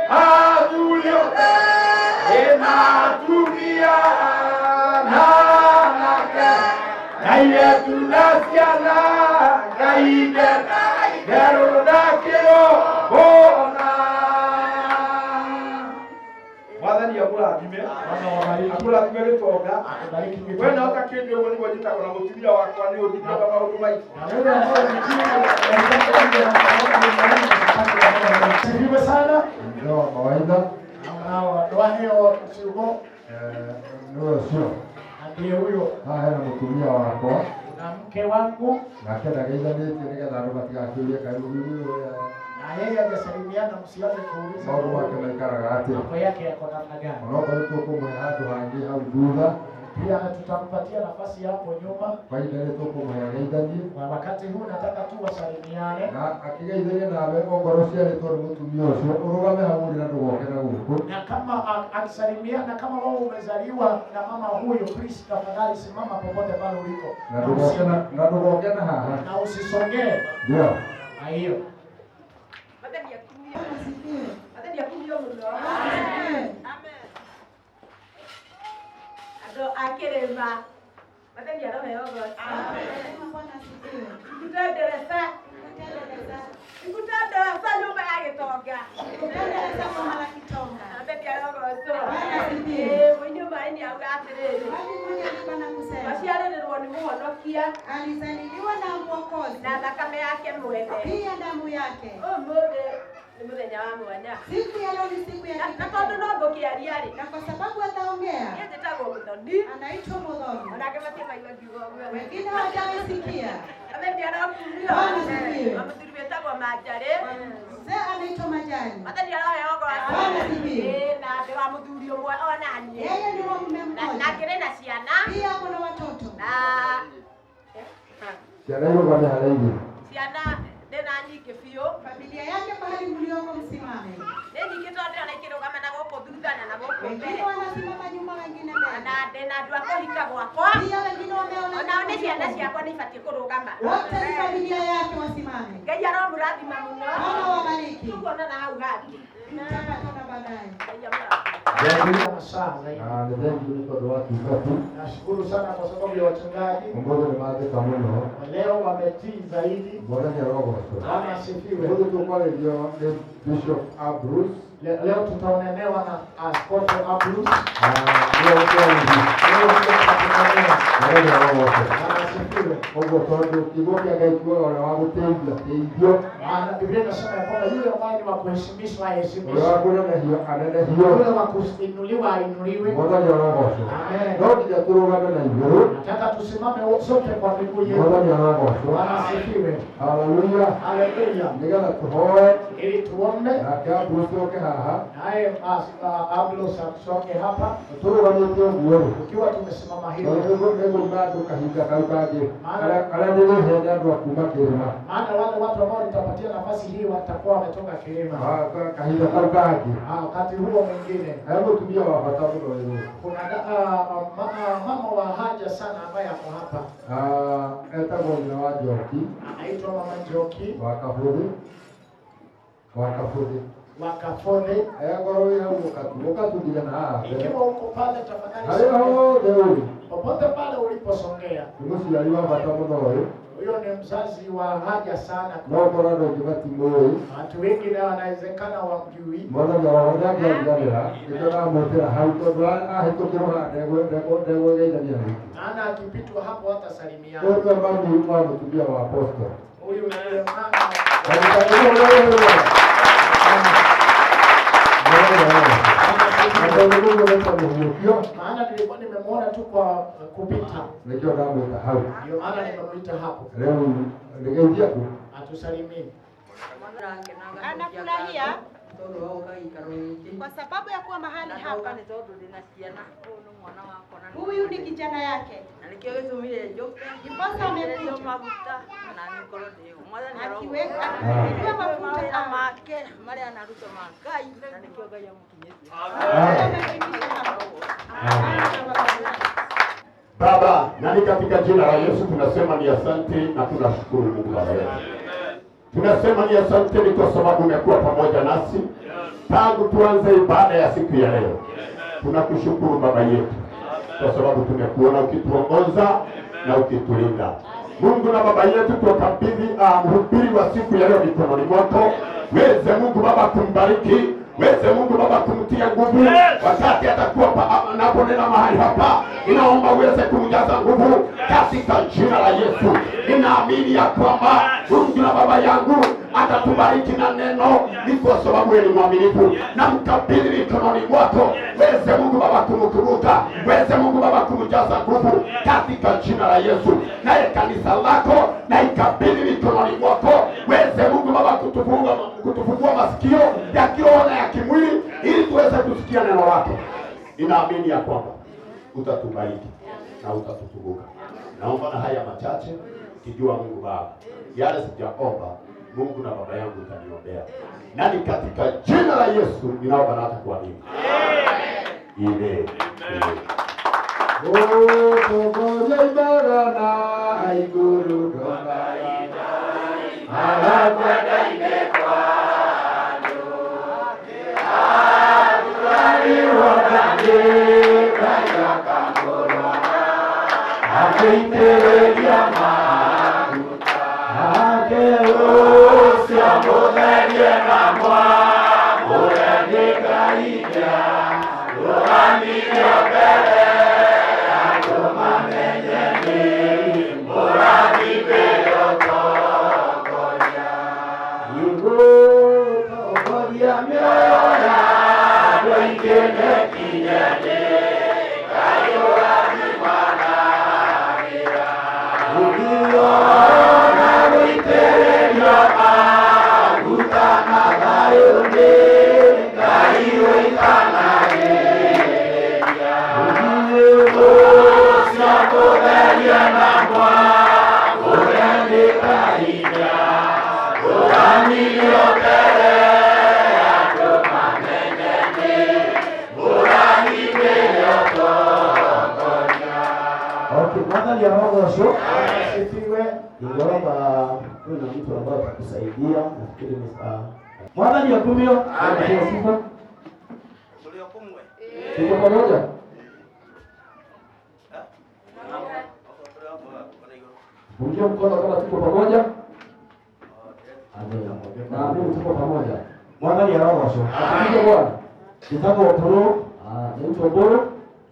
Athuri othe na atumia na anake na airĩtu na ciana Ngai nderũ na kĩgongona. Mwathani akũrathime. Akũrathime gĩtonga. We na ota kĩndũ ũguo nĩguo njĩtagwo na mũtumia wakwa nĩ ũthikaga maũndũ maingĩ. Asifiwe sana. Ndio mawaidha. Na waheo ciugo Nĩwe ũcio. Ndiye huyo. Haha hena mũtumia wakwa. Na mke wangu. Nake ndageithanĩtie nĩgetha andũ matigakĩũrie kaĩ mũthuri ũyũ Na yeye hajasalimiana, msianze kuuliza maũndũ make maikaraga atĩa. Mambo yake yako namna gani. Onokorwo tũkũmũhe handũ hangĩ hau thutha, Pia tutampatia nafasi hapo nyuma. kwa ihinda rĩrĩ tũkũmũhe ageithanie. Kwa wakati huu nataka tu wasalimiane, Na akĩgeithania nawe ongorwo ũciarĩtwo nĩ mũtumia ũcio ũrũgame hau ũrĩ na ndũgoke na gũkũ. Na kama akisalimiana, kama wewe umezaliwa na mama huyo, please tafadhali simama popote pale uliko Na ndũgoke na na ndũgoke na haha. Na usisongee. Ndio. Na hiyo Andũ a kĩrĩma Mwathani aroheo ũgoci. Ikutendereza ikutendereza nyũmba ya gĩtonga. Mwathani arogocwo. Mũini ũmwe nĩ auga atĩrĩrĩ, maciarĩrĩrwo nĩ mũhonokia Alizaliwa na Mwokozi na thakame yake mwene pia damu yake. Ũmũthĩ nĩ mũthenya wa mwanya. Siku ya leo ni siku ya Na kipekee. tondũ no ngũkĩaria rĩ, Na kwa sababu ataongea, niĩ njĩtagwo Mũthoni. Anaitwa Muthoni. Onake matiamaigua ngiuga ũguo. Wengine hawajaisikia. Mwathani arokumio. Bwana asifiwe. Na mũthuri wĩtagwo Manjarĩ. Mzee anaitwa Majani. Mwathani aroheo ũgoci. Bwana asifiwe. Ĩĩ, na ndĩ wa mũthuri ũmwe ona niĩ. Yeye ni wa mume Na mmoja. na ngĩrĩ na ciana. Pia kuna watoto. Na Ciana irũgame harĩa irĩ. Ciana ndĩna nyingĩ biũ. Familia yake pahali mlioko msimame. Nĩ nyingĩ tondũ ndĩrona ikĩrũgama na gũkũ thutha na na gũkũ Wengine mbere. wanasimama nyuma, wengine mbele. Na ndĩna andũ a kũhika gwakwa. Pia wengine wameona. Onao nĩ ciana ciakwa nĩ ibatiĩ kũrũgama. Wote ni familia yake wasimame. Ngai aromũrathima mũno. Bwana wabariki. Tũkuonana hau hangĩ. Tutapatana baadaye. Ngai amũrathime. Masaa zaidi. Na nĩ thengiũ nĩ tondũ wa tungati. Nashukuru sana kwa sababu ya wachungaji Ũmũthĩ nĩ mathĩka mũno. leo wametii zaidi. Mwathani arogocwo. Bwana asifiwe. Ũmũthĩ tũkwarĩrio nĩ Bishop Ambrose. Leo tutaonenewa na Askofu Abrus. Na nĩwe ũtwarĩria. Leo ndio tutaonenewa. Mwathani arogocwo. Bwana asifiwe. Ũguo tondũ kiugo kĩa Ngai kiugaga ũrĩa wa gũtĩithia teithio, Maana Biblia inasema ya kwamba yule ambaye ni wa kuheshimishwa ũrĩa aheshimishwe, wa kũnenehio anenehio. yule wa kuinuliwa ainuliwe. Mwathani arogocwo. Amen. No nginya tũrũgame na igũrũ. Nataka tusimame sote kwa miguu yetu. Mwathani arogocwo. Bwana asifiwe. Haleluya. Haleluya. Nĩgetha tũhoe Ili tuombe, nake Ambrose oke haha. naye Ablos asonge hapa. Tũrũgamĩte ũguo rĩ, Tukiwa tumesimama hivi, tondũ nĩngũima andũ kahinda kau kangĩ arĩa ndĩrĩhe nĩ andũ a kuma kĩrĩma. Maana wale watu ambao nitapatia nafasi hii watakuwa wametoka kilima. Kahinda kau kangĩ. Wakati huo mwingine He mũtumia wa bata mũno wĩ gũkũ. kuna mama wa haja sana ambaye ako hapa, Etagwo nyina wa Njoki anaitwa Mama Njoki wa Kabuthi wa Kabuthi. Wa Kafonde. Ngorwo wĩ hau ũkatu nginya na haha mbere. Ikiwa uko pale tafadhali, Harĩa songea. hothe ũrĩ Popote pale uliposongea, nĩ mũciari wa bata mũno ũyũ. Huyo ni mzazi wa haja sana. No korwo andũ aingĩ matimũĩ. Watu wengi na wanawezekana wamjui. Mwathani arogocwo nĩangĩariganĩra nĩkĩo ndamwĩtĩra hau tondũ ahĩtũkĩrwo haha ndegũgeithania rĩngĩ. Maana akipitwa hapo hatasalimiana. Ũyũ nĩwe mami wa mũtumia wa Apostle. Huyu ndiye mama. Maana nilikuwa nimemwona tu kwa kupita, Nĩkĩo ndamwĩta hau. ndio maana nimemuita hapo Rĩu ndĩgeithia tu. Atusalimie. Anafurahia kwa sababu ya kuwa mahali hapa. Huyu ni kijana yake, ndiposa amekuja akiweka akiweka mafuta Baba, nani katika jina la Yesu tunasema ni asante na tunashukuru Mungu Baba yetu. Tunasema ni asante ni kwa sababu umekuwa pamoja nasi tangu tuanze ibada ya siku ya leo. Tunakushukuru Baba yetu kwa sababu tumekuona ukituongoza na ukitulinda. Mungu na Baba yetu, tuwakabidhi mhubiri wa siku ya leo mikononi mwako. Weze Mungu Baba kumbariki, weze Mungu Baba kumtia nguvu wakati atakuwa anaponena mahali hapa. Ninaomba uweze kumjaza nguvu katika jina la Yesu. Ninaamini ya kwamba Mungu na Baba yangu Atatubariki na neno, ni kwa sababu yeye ni mwaminifu. Na mkabidhi mikononi mwako, weze Mungu Baba kumkumbuka, weze Mungu Baba kumjaza nguvu katika jina la Yesu. Naye kanisa lako na ikabidhi mikononi mwako, weze Mungu Baba kutufungua masikio ya kiroho na ya kimwili, ili tuweze kusikia neno lako. Ninaamini ya kwamba utatubariki na utatukumbuka. Naomba na haya machache, kijua Mungu Baba, yale sijaomba Mungu na baba yangu utaniombea, na ni katika jina la Yesu ninaomba na hata kuamini. Amen. Okay, mwathani arogocwo. Ningeomba huyu na mtu ambaye atakusaidia, nafikiri ni mwathani akumio. Amen. Sifa. Tuko pamoja? Pungia mkono kama tuko pamoja. Naamini tuko pamoja. Mwathani arogocwo. Atumike Bwana. Njĩtagwo Mbũrũ. Naitwa Mbũrũ.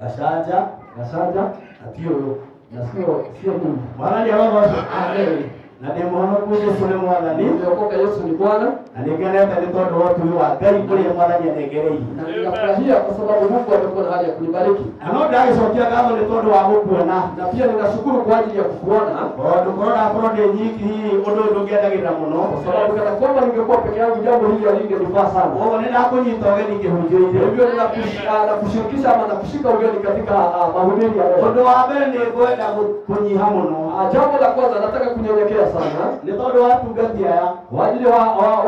Gacanja. Gacanja. Na ti ũyũ. Na sio mimi. Mwathani arogocwo. Amen. Na ndĩ mũhonoku Jesũ nĩ Mwathani. Nimeokoka, Yesu ni Bwana. Na nĩngenete nĩ tondũ wa ũtugi wa Ngai ũrĩa Mwathani anengereirie. Na ninafurahia kwa sababu Mungu amekuwa na hali ya kunibariki. Na no ndagĩcokia ngatho nĩ tondũ wa gũkuona. Na pia ninashukuru kwa ajili ya kukuona. Tondũ korwo ndakorwo ndĩ nyiki hihi ũndũ ũyũ ndũngĩendagĩrĩra mũno. Kwa sababu kana kwamba ningekuwa peke yangu jambo hili halingenifaa sana. Koguo nĩ ndakũnyita ũgeni kĩhunjio-inĩ. Hivyo ninakushirikisha ama nakushika ugeni katika mahubiri ya leo. Ũndũ wa mbere nĩ ngwenda kũnyiha mũno. Jambo la kwanza nataka kunyenyekea sana. Nĩ tondũ wa atungati aya. Kwa ajili wa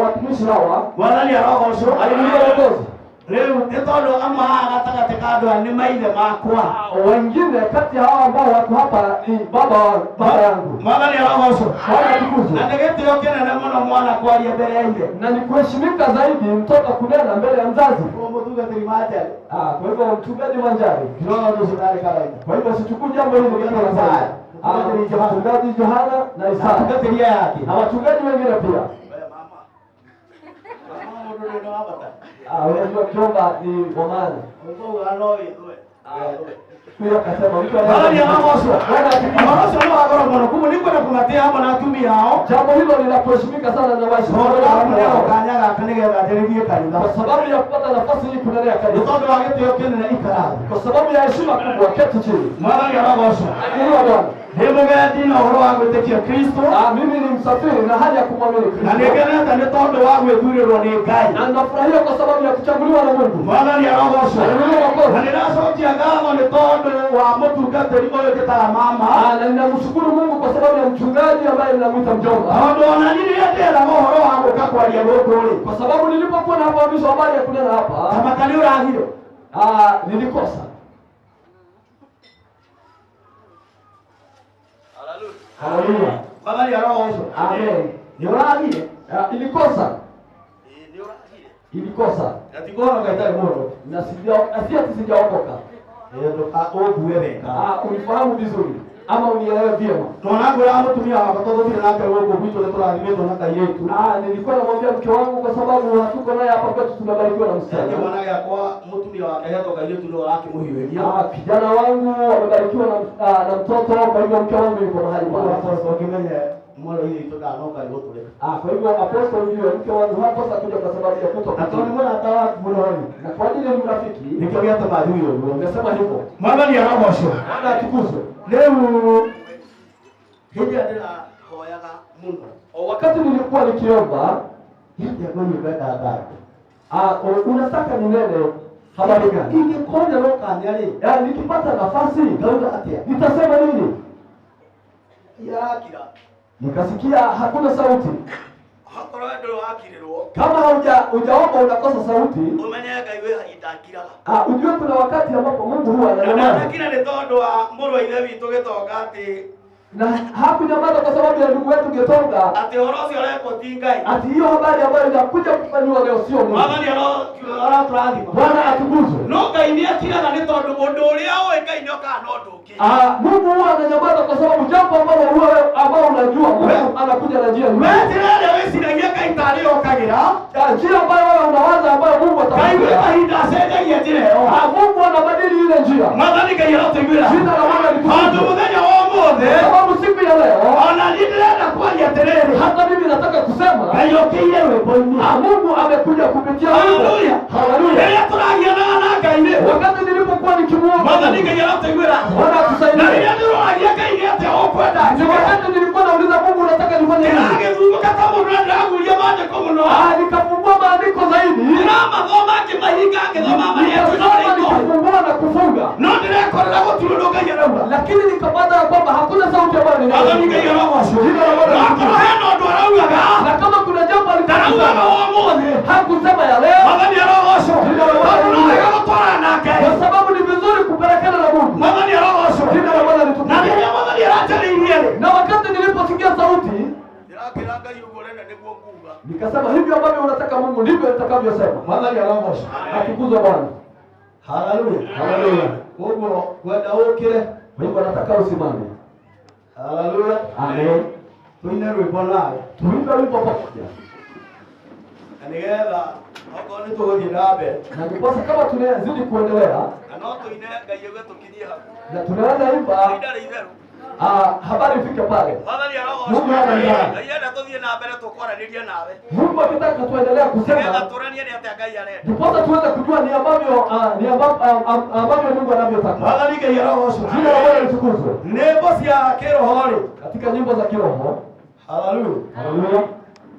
watumishi hawa. Mwathani arogocwo. Ainuliwe Mwokozi. Rĩu nĩ tondũ amwe haha gatagatĩ ka andũ aya nĩ maithe makwa. Wengine kati ya hawa ambao wako hapa ni baba yangu. Mwathani arogocwo. Bwana atukuzwe. Na nĩ gĩtĩo kĩnene mũno mwana kwaria mbere ya ithe. Na ni kuheshimika zaidi mtoto kunena mbele ya mzazi. Kwa mũtungatĩri Manjari. Kwa hivyo mchungaji Manjari. Ndĩrona ũndũ ũcio ndarĩ kawaida. Kwa hivyo sichukui jambo hili likiwa la kawaida. Mchungaji Johana na Isaya. Atungatĩri aya angĩ. Na wachungaji wengine pia. Unajua mjomba ni wa maana. Huyo akasema mtu Mwathani arogocwo. Bwana atukuzwe. Ũhoro ũcio nĩ wa goro mũno. Koguo nĩngwenda kũmatĩa hamwe na atumia ao. Jambo hilo ni la kuheshimika sana na waheshimiwa. Tondũ wa kũneo kanya gaka nĩgetha njarĩrie kanitha. Kwa sababu ya kupata nafasi hii kunenea Nĩ kanisa. tondũ wa gĩtĩo kĩnene ikara thĩ. Kwa sababu ya heshima kubwa keti chini. Mwathani arogocwo. Ainuliwe Bwana. Ndĩ mũgendi na ũhoro wa gwĩtĩkia Kristo. Mimi ni msafiri na hali ya kumwamini Na Kristo. nĩngenete nĩ tondũ wa gwĩthurĩrwo nĩ Ngai. Na ninafurahia kwa sababu ya kuchaguliwa na Mungu. Mwathani arogocwo. Ainuliwe Mwokozi. Na nĩndacokia ngatho nĩ tondũ wa mũtungatĩri ũyũ njĩtaga mama. Na ninamshukuru Mungu kwa sababu ya mchungaji ambaye ninamwita mjomba. Tondũ ona niĩ rĩrĩa ndĩraga ũhoro wa gũka kwaria gũkũ rĩ. Kwa sababu nilipokuwa nafahamishwa habari ya kunena hapa, Tamaka nĩ ũragire. Nilikosa. Haleluya. Mwathani arogocwo. Amen. Nĩ ũragire. Ilikosa. Ilikosa. Na ti kũhonoka itarĩ mũndũ. Na si ati sijaokoka. Ũngue wega. Unifahamu vizuri ama unielewe vyema. Tona ngwĩraga mũtumia wakwa tondũ tũtirĩ nake gũkũ gwitũ nĩ tũrathimĩtwo na kairĩtu. Nilikuwa namwambia mke wangu kwa sababu hatuko naye hapa kwetu, tumebarikiwa na msichana. Kĩmwana gĩakwa mũtumia wake hetwo kairĩtu nĩwe ũrakĩmũhiũhĩria. Kijana wangu amebarikiwa na mtoto, kwa hivyo mke wangu yuko mahali pale. Ũngĩmenye Mwarĩ wa Ithe witũ ndanoka nĩ gũtũreka. Ah, kwa hivyo apostol ujue mke wangu hakosa kuja kwa sababu ya kuto Na tondũ nĩ mũrata waku mũno rĩ, na kwa ajili ni rafiki nĩkĩo gĩatũma njuge ũguo. Nimesema hivyo. Mwathani arogocwo. Bwana atukuzwe. Rĩu hĩndĩ ĩrĩa ndĩrahoyaga mũno, O, wakati nilikuwa nikiomba, nĩ atĩa Ngai ũkwenda ngambe? ah, unataka ninene habari gani? Ingĩkonyerwo kanya rĩ, Yaani nikipata nafasi ngauga atĩa? nitasema nini? Irakira. Nikasikia hakuna sauti. Hakorwo we ndũrĩ wakirĩrwo, Kama hujaomba unakosa sauti. ũmenye Ngai wĩ hahinda akiraga. Ah, ujue kuna wakati ambapo Mungu huwa Na ananyamaza. ndanakira nĩ tondũ wa mũrũ wa Ithe witũ Gĩtonga atĩ Na hakunyamaza kwa sababu ya ndugu wetu Getonga, atĩ ũhoro ũcio ũrekwo ti Ngai. ati hiyo habari ambayo inakuja kufanyiwa leo sio Mungu. Mwathani arotũrathima. Bwana atukuzwe. No Ngai nĩ akiraga nĩ tondũ ũndũ ũrĩa ũĩ Ngai nĩ okaga na ũndũ ũngĩ. Ah, Mungu huwa ananyamaza kwa sababu jambo ambalo wewe ambao unajua Mungu anakuja na njia We nyingine. njĩra ĩrĩa wĩciragia Ngai tarĩ okagĩra, Ah, njia ambayo wewe unawaza ambayo Mungu Ngai gwĩ atakuja. mahinda acenjagia njĩra ĩyo. Ah, Mungu anabadili ile njia. Mwathani Ngai arotũiguĩra. Jina la Bwana Tondũ litukuzwe. mũthenya wa ũmũthĩ, Kwa sababu siku ya leo ona niĩ ndĩrenda kwaria atĩrĩrĩ, hata mimi nataka kusema Ngai okĩire rwĩmbo-inĩ. ah, Mungu amekuja kupitia wimbo. Haleluya. Haleluya. Rĩrĩa tũragianaga na Ngai rĩ, Wakati nilipokuwa nikimuomba Mwathani Ngai arotũiguĩra. Bwana Na atusaidie. rĩrĩa ndĩroragia Ngai nĩ atĩa ũkwenda Ni wakati nilikuwa nauliza Mungu unataka nifanye nini? ndĩragĩthumũka ta mũndũ na ndĩraguria maandĩko mũno. Ah, nikafungua maandiko zaidi. Ndĩramathoma ngĩmahinga ngĩthoma marĩa Nikasoma tunaarĩko. nikafungua na kufunga. No ndĩrekorera gũtirĩ ũndũ Ngai arauga. Lakini nikapata ya kwamba hakuna sauti ambayo Mwathani Ngai ninayo. arogocwo. Jina la Bwana Na akorwo litukuzwe. hena ũndũ araugaga, Na kama kuna jambo ndaraugaga alikusema, wa ũmũthĩ. hakusema ya leo, Mwathani arogocwo. Jina la Bwana Tondũ no litukuzwe. wega gũtwarana na Ngai. Kwa sababu ni vizuri kupelekana na Mungu. Mwathani arogocwo. Jina la Bwana Na litukuzwe. rĩrĩa Mwathani aranjarĩirie rĩ, Na wakati niliposikia sauti, ndĩrakĩra Ngai ũguo ũrenda nĩguo nguga. nikasema hivyo ambavyo unataka Mungu ndivyo nitakavyosema. Mwathani arogocwo. Atukuzwe Bwana. Haleluya. Haleluya. Koguo ngwenda ũkĩre. Kwa hivyo nataka usimame. Haleluya. Amen. Tũine rwĩmbo nawe. Tuimbe wimbo pamoja. Na nĩgetha okorwo nĩ tũgũthiĩ na mbere, Na ndiposa kama tunazidi kuendelea na no tũine Ngai auge tũkinyie hau. na tunaweza imba Ihinda rĩ itheru. ah, habari ifike pale. Mwathani arogocwo. Mungu abariki. Ngai enda tũthiĩ na mbere tũkwaranĩria nawe. Mungu akitaka tuendelea Nĩgetha kusema tũranie nĩ atĩa Ngai arenda. ndiposa tuweze kujua ni ambavyo ah, ni ambavyo Mungu anavyotaka. Mwathani Ngai arogocwo. Jina la Bwana litukuzwe. Nyĩmbo cia kĩroho rĩ. Katika nyimbo za kiroho. Haleluya. Haleluya.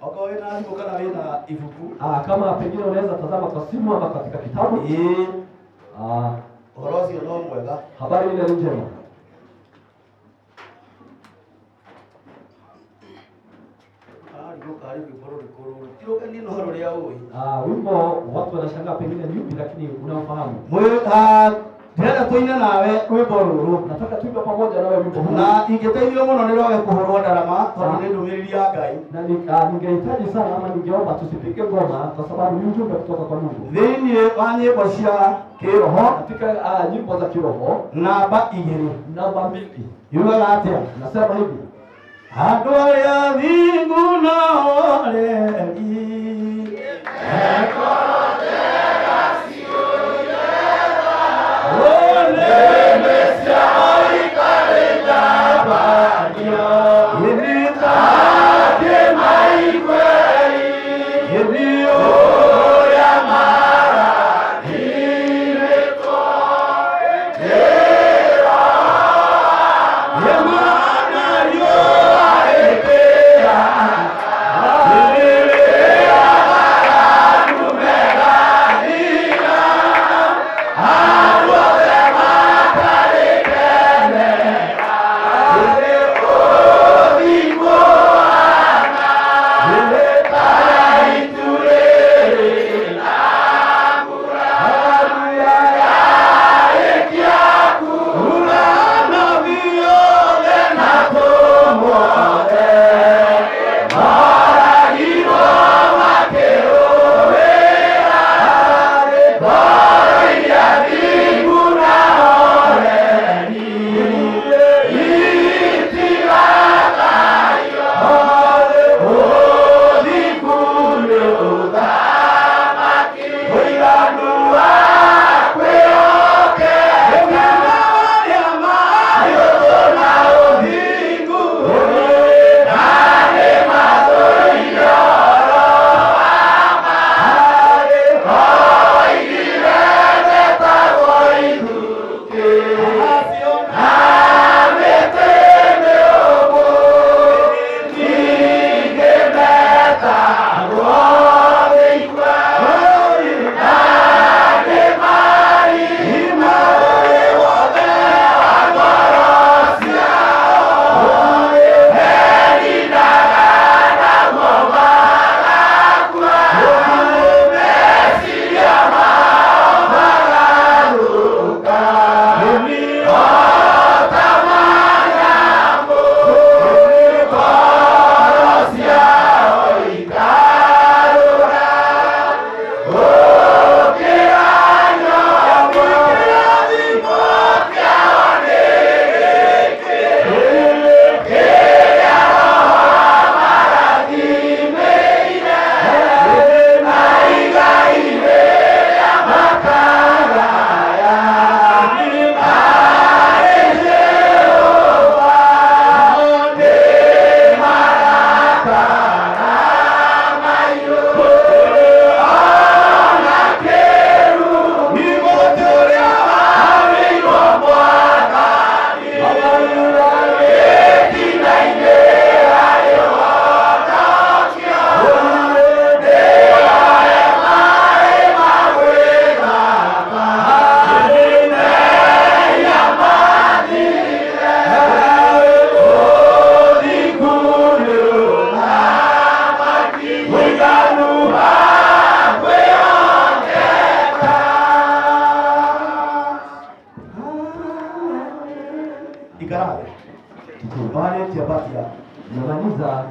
Okorwo wĩna thimũ kana wĩna ibuku. Ah, kama pengine unaweza tazama kwa simu ama katika kitabu. Ĩĩ. Ah, Ũhoro ũcio no mwega. habari ile ni njema. Ararigwo karĩ rwĩmbo rũrĩkũ rũrũ. Ti rũgeni no rũrĩa ũĩ. Ah, wimbo watu wanashangaa pengine ni upi, lakini unaofahamu. Ndĩrenda tũine nawe rwĩmbo rũrũ. Nataka tuimbe pamoja nawe wimbo huu. Na ingĩteithio mũno nĩ rwage kũhũrwo ndarama tondũ nĩ ndũmĩrĩri ya Ngai. Na ningehitaji sana ama ningeomba tusipige ngoma kwa sababu ni ujumbe kutoka kwa Mungu. Thĩinĩ wa nyĩmbo cia kĩroho Katika nyimbo za kiroho namba 2 namba 2 yugaga atĩa? Nasema hivi. Andũ arĩa athingu nao aremi Yeah. Ikarawe. Warĩkia bati yaku. Nimemaliza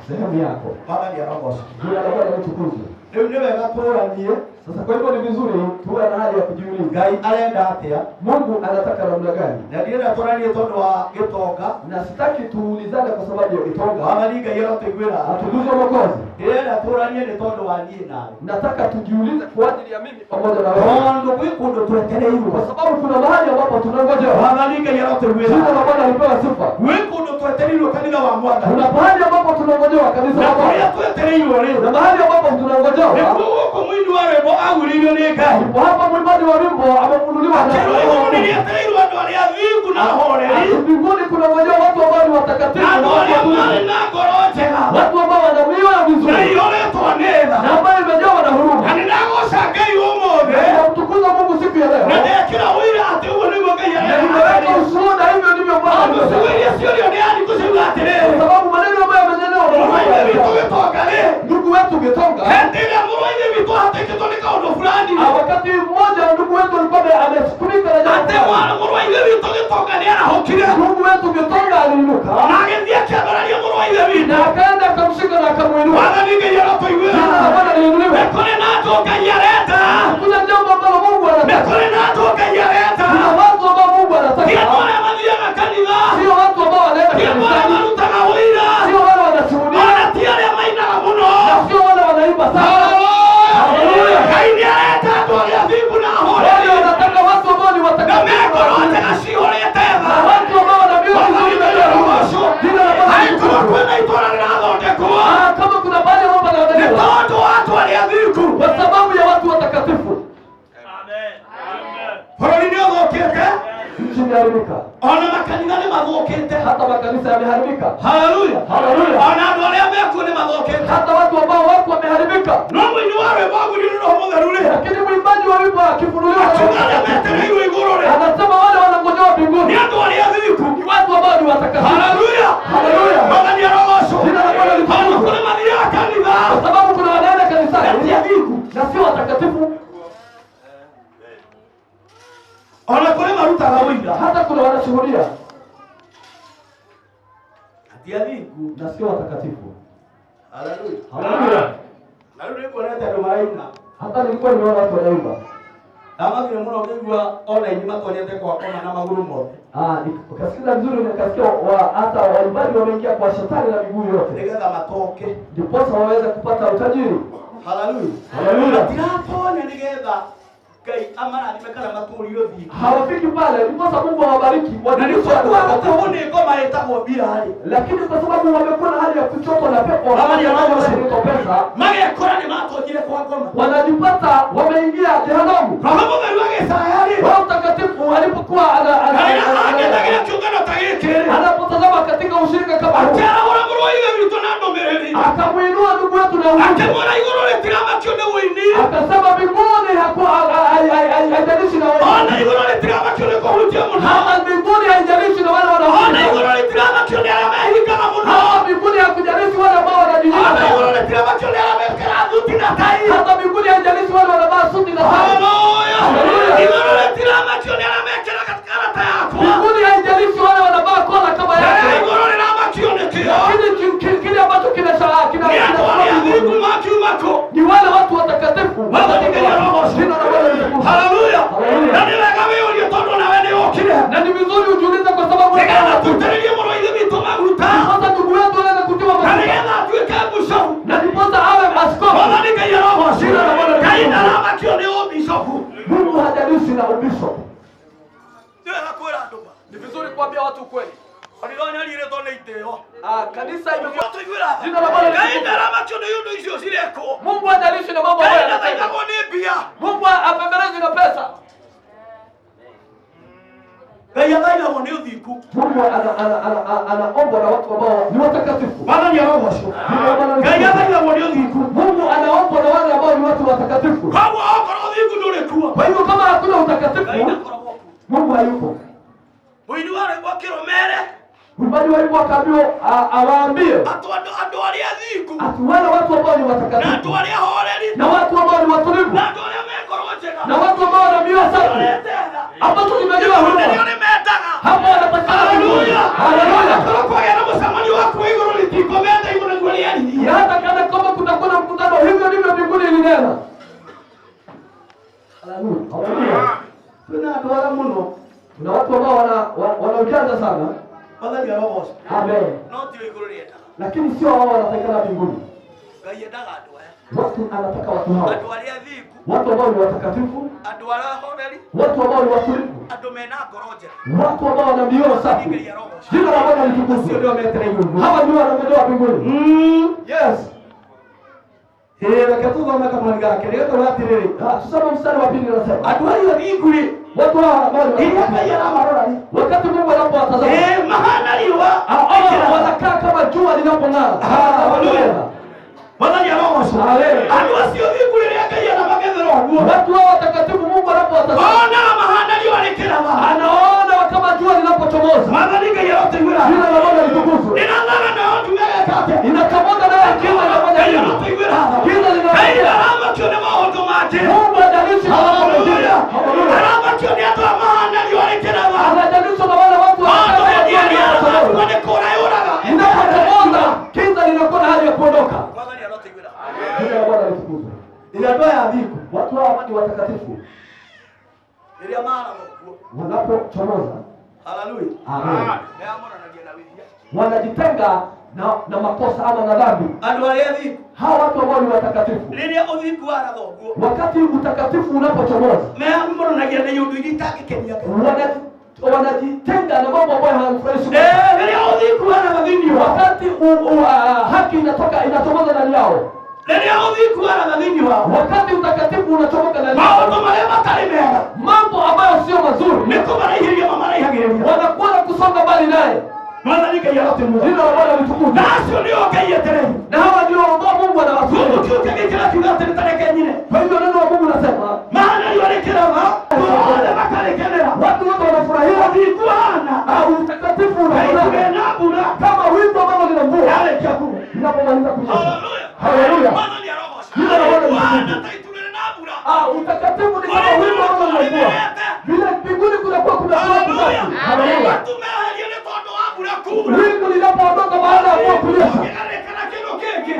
sehemu yako. Mwathani arogocwo. Jina la Bwana litukuzwe. Rĩu nĩ wega tũranie. Sasa kwa hivyo ni vizuri tuwe na hali ya kujiuliza. Ngai arenda atĩa? Mungu anataka namna gani? Na ndirenda tũranie tondũ wa gĩtonga. Na sitaki tuulizane kwa sababu ya kitonga. Mwathani Ngai arotũiguĩra. Atukuzwe Mwokozi. Ndĩrenda tũranie nĩ tondũ wa niĩ nawe. Nataka tujiulize kwa ajili ya mimi pamoja na wewe. Tondũ gwĩ kũndũ twetereirwo. Kwa sababu kuna mahali ambapo tunangojewa. Mwathani Ngai arotũiguĩra. Jina la Bwana lipewe sifa. Gwĩ kũndũ twetereirwo kanitha wa Mwathani. Kuna mahali ambapo tunangojewa kanisa Na la kũrĩa Bwana. twetereirwo rĩ. Na mahali ambapo tunangojewa. Nĩkuo gũkũ mũini wa rwĩmbo agũrĩirio nĩ Ngai. Ndipo hapa mwimbaji wa wimbo amefunuliwa na Akĩrwo igũrũ nĩrĩetereirwo andũ arĩa athingu na ahoreri. Ati mbinguni kunangojea watu ambao ni watakatifu Na na andũ watu arĩa marĩ watulivu. na ngoro njega. Watu ambao wana mioyo Na mizuri ihũrĩtwo nĩ tha. na ambayo imejawa na huruma. Na nĩndagooca Ngai ũmũthĩ. Ninamtukuza Mungu siku ya Na leo. ndekĩra ũira atĩ ũguo nĩguo Ngai Na arenda. nimeweka ushuhuda, hivyo ndivyo Bwana Tondũ alivyosema. ciugo iria ciũrio nĩ andĩko ciuga atĩrĩrĩ. Kwa sababu maneno ambayo yamenenewa na Mũrũ wa Ithe witũ Mungu. Gĩtonga rĩ. Ndugu wetu Gitonga, Hĩndĩ ĩrĩa mũrũ wa Ithe witũ ahatĩkĩtwo nĩ kaũndũ fulani. wakati mmoja ndugu wetu alikuwa amefunika na jambo Atĩ fulani. mũrũ wa Ithe witũ Gĩtonga nĩ arahũkire. Ndugu wetu Gitonga aliinuka Na agĩthiĩ akĩambararia mũrũ wa Ithe witũ. na akaenda akamshika na akamuinua. Mwathani Ngai arotũiguĩra. Jina la Bwana liinuliwe. Nĩ kũrĩ na andũ Ngai arenda. Kuna jambo ambalo Mungu Nĩ anataka. kũrĩ na andũ Ngai arenda. Kuna watu ambao Mungu Ti anataka, andũ arĩa mathiaga kanitha. sio watu ambao wanaenda Ti andũ arĩa kanisani, marutaga ũira. sio wale wanashuhudia, Ona ti arĩa mainaga mũno. na sio wale wanaimba sana. Haleluya. Ngai nĩ arenda andũ arĩa athingu na Bwana ahoreri. anataka watu ambao ni Na watakatifu me ngoro njega cihũrĩte na tha. watu ambao wana mioyo mizuri na ya huruma. Jina la Bwana Angĩkorwo litukuzwe. kwĩna itũũra rĩrathondekwo. Kama kuna mahali ambapo Nĩ panaandaliwa tondũ wa andũ arĩa athingu. kwa sababu ya watu watakatifu. Bũrũri nĩ ũthũkĩte. Nchi imeharibika, Ona makanitha nĩ mathũkĩte. hata makanisa yameharibika. Haleluya. Haleluya. Ona andũ arĩa mekuo nĩ mathũkĩte. Hata watu ambao wako wameharibika. No mũini wa rwĩmbo agũririo nĩ Roho Mũtheru rĩ. Lakini mwimbaji wa wimbo akifunuliwa na Akiuga Roho arĩa Mtakatifu, metereirwo igũrũ rĩ. anasema wale wanangojewa Nĩ mbinguni andũ arĩa athingu. ni watu ambao ni watakatifu. Haleluya. Haleluya. Mwathani arogocwo. Jina la Bwana Tondũ litukuzwe. kũrĩ mathiaga kanitha. Kwa sababu kuna wanaenda Na ti kanisani athingu. na sio watakatifu. Ona kũrĩ marutaga ũira. Hata kuna wanashuhudia Na ti athingu. na sio watakatifu. Haleluya. Haleluya. Na rĩu nĩnguonete andũ maraina. Hata nilikuwa nimeona watu wanaimba. Ndamakire mũno ngĩigua ona inyuĩ matonyete kwa koma na magũrũ mothe. Ukasikiza vizuri, nikasikia hata waimbaji wameingia kwa shetani na miguu yote, Nĩgetha matoke. ndiposa waweze kupata utajiri. Haleluya. Haleluya. Matiratonya nĩgetha Ngai amarathime kana matũrie ũthingu. Hawafiki pale, ndiposa Mungu awabariki Na nĩ wadilishwe tondũ wa watakatifu. gũtahwo nĩ ngoma ĩtagwo mbira-rĩ. Lakini kwa sababu wamekuwa na hali ya kuchotwa na pepo Mwathani arogocwo. inaitwa pesa, Magekora nĩ matonyire kwa ngoma. wanajipata wameingia jehanamu. Roho Mũtheru agĩcaya-rĩ. Roho Mtakatifu alipokuwa Na rĩrĩa angĩtagĩra kĩũngano ta gĩkĩ-rĩ. anapotazama katika ushirika kama huu, Akĩarahũra mũrũ wa Ithe witũ na ndũmĩrĩri. akamuinua ndugu yetu na ujumbe, Akĩmwĩra igũrũ rĩtiramakio nĩ ũini. akasema mbinguni haijalishi na Ona wale, igũrũ rĩtiramakio nĩ kũhunjia mũno. hata mbinguni haijalishi na wale Ona wanaohubiri, igũrũ rĩtiramakio nĩ arĩa mehingaga mũno. hata mbinguni hakujalishi wale ambao Ona wanajinyima igũrũ sana, rĩtiramakio nĩ arĩa mekĩraga thuti na tai. hata mbinguni haijalishi wale wanavaa suti na tai. Haleluya. Haleluya. Igũrũ rĩtiramakio nĩ arĩa mekĩraga karata yakwa. Mbinguni haijalishi wale wanavaa kola kama yake, Igũrũ rĩramakio nĩkĩo. lakini kile ambacho Nĩ andũ arĩa athingu makiuma kũ. ni wale watu watakatifu. Mwathani Ngai arogocwo. Jina la Bwana litukuzwe. Haleluya. Haleluya. Na nĩ wega wĩyũrie tondũ nawe nĩ ũkire. Na ni vizuri ujiulize, kwa sababu Nĩgetha tũitĩrĩrie mũrũ wa Ithe witũ maguta. ndiposa ndugu yetu aweze kutiwa Na mafuta nĩgetha atuĩke bishofu. na ndiposa awe askofu. Mwathani Ngai arogocwo. Jina la Bwana Ngai litukuzwe. ndaramakio nĩ ũbishofu. Mungu hajalishi na ubisho. Nĩ wega kwĩra andũ ma. Ni vizuri kuambia watu ukweli. Kanitha ũnyariirĩtwo nĩ itĩo. Kanisa imekuwa Tũiguĩra. Jina la Bwana Ngai litukuzwe. ndaramakio nĩ ũndũ icio cirekwo. Mungu hajalishi na mambo Ngai ambayo yanatendwa. ndathaithagwo nĩ mbia. Mungu apembelezi na pesa. Ngai athaithagwo nĩ ũthingu. Mungu anaombwa na watu ambao ni watakatifu. Mwathani arogocwo. Jina la Bwana Ngai litukuzwe. athaithagwo nĩ ũthingu. Mungu anaombwa na wale ambao ni watu watakatifu. Koguo okorwo ũthingu ndũrĩ kuo. Kwa hivyo kama hakuna Ngai utakatifu, ndakoragwo kuo. Mungu hayupo. Mũini wa rwĩmbo akĩrũmere Mwimbaji wa wimbo akaambiwa awaambie atĩ andũ arĩa athingu ati wale watu ambao ni na watakatifu andũ arĩa ahoreri na watu ambao ni watulivu na andũ arĩa me ngoro njega na watu ambao wana mioyo safi Ũrĩa ambazo zimejaa huruma, nĩrĩo nĩmendaga hapo wanapatikana. Kuna watu ambao wana ujanja sana. Mwathani arogocwo. Amen. No tio igũrũ rĩendaga. Lakini sio wao wanatakikana mbinguni. Ngai endaga andũ aya. Watu anataka watu hao. Andũ arĩa athingu. Watu ambao ni watakatifu, Andũ arĩa ahoreri. watu ambao ni watulivu, Andũ mena ngoro njega. watu ambao wana mioyo safi. Ngai arogocwo. Jina la Bwana litukuzwe. Hawa ndio wanangojea mbinguni. Yes. Reke tuthome kamweri ga kerĩ gatauga atĩrĩrĩ. Tusome mstari wa pili unasema. Andũ arĩa athingu rĩ, Watu hawa ambao ni rĩrĩa Ngai aramarora rĩ, wakati Mungu anapowatazama mahana riũa ama wanakaa kama jua linapong'aa. Haleluya. Mwathani arogocwo. Amen. Andũ acio athingu rĩrĩa Ngai aramagethera ũguo, Watu hao watakatifu Mungu anapowatazama onaga mahana riũa rĩkĩratha. anaona kama jua linapochomoza. Mwathani Ngai arotũiguĩra. Jina la Bwana litukuzwe. Rĩrathaga nayo nduma ĩgeka atĩa? Inachomoza nayo giza inafanya Ngai nini? arotũiguĩra. Giza Ngai linaondoka. aramakio nĩ maũndũ make. Mungu hajalishi na mambo mengine. Haleluya. Haleluya. Aramakio nĩ andũ aya mahana riũa rĩkĩratha. Anajalishwa na wale watu Andũ wanakaa hĩndĩ kama jua ĩrĩa linapochomoza. aramakio nĩ kũũra yũraga. Inapochomoza giza linakuwa na hali ya kuondoka. Mwathani arotũiguĩra. Jina la Bwana litukuzwe. Rĩrĩa andũ aya athingu, Watu hawa ni watakatifu rĩrĩa maratha ũguo, wanapochomoza, haleluya, amen, meamũranagia na wĩhia. wanajitenga na makosa ama na dhambi. Andũ arĩa athingu, Hawa watu ambao ni watakatifu, rĩrĩa ũthingu waratha ũguo, wakati utakatifu unapochomoza, meamũranagia na iũndũ iria itangĩkenia Ngai. wanajitenga na mambo ambayo hayamfurahishi Mungu. Rĩrĩa ũthingu waratha thĩinĩ wao, Wakati haki inatoka inachomoza ndani yao, rĩrĩa ũthingu waratha thĩinĩ wao, wakati utakatifu unachomoka ndani yao, maũndũ marĩa matarĩ mega mambo ambayo sio mazuri nĩ kũmaraihĩrĩria mamaraihagĩrĩria. wanakuwa na kusonga mbali naye. Mwathani Ngai arotũiguĩra. Jina la Bwana litukuzwe. Na acio nĩo Ngai etereire. Na hawa ndio ambao Mungu Koguo anawasubiri. kiugo kĩngĩ kiuga atĩrĩ, ta reke nyine. Kwa hivyo neno la Mungu nasema Mahana riũa rĩkĩratha, othe makarĩkenera. watu wote wanafurahia Ũthingu hana au utakatifu na itu unaonekana rĩna mbura kama wingu ambalo lina mvua yarĩkia kuura. linapomaliza kunyesha. Haleluya. Haleluya. Mwathani arogocwo. Jina la Bwana Hana litukuzwe. ta itu rĩrĩ na mbura. Utakatifu ni kama wingu ambalo lina mvua. Vile mbinguni kunakuwa kuna Haleluya. Haleluya. Matu meherio nĩ tondũ wa mbura kuura. Wingu linapoondoka baada ya mvua kunyesha. Ũngĩgarĩkana kĩndũ kĩngĩ.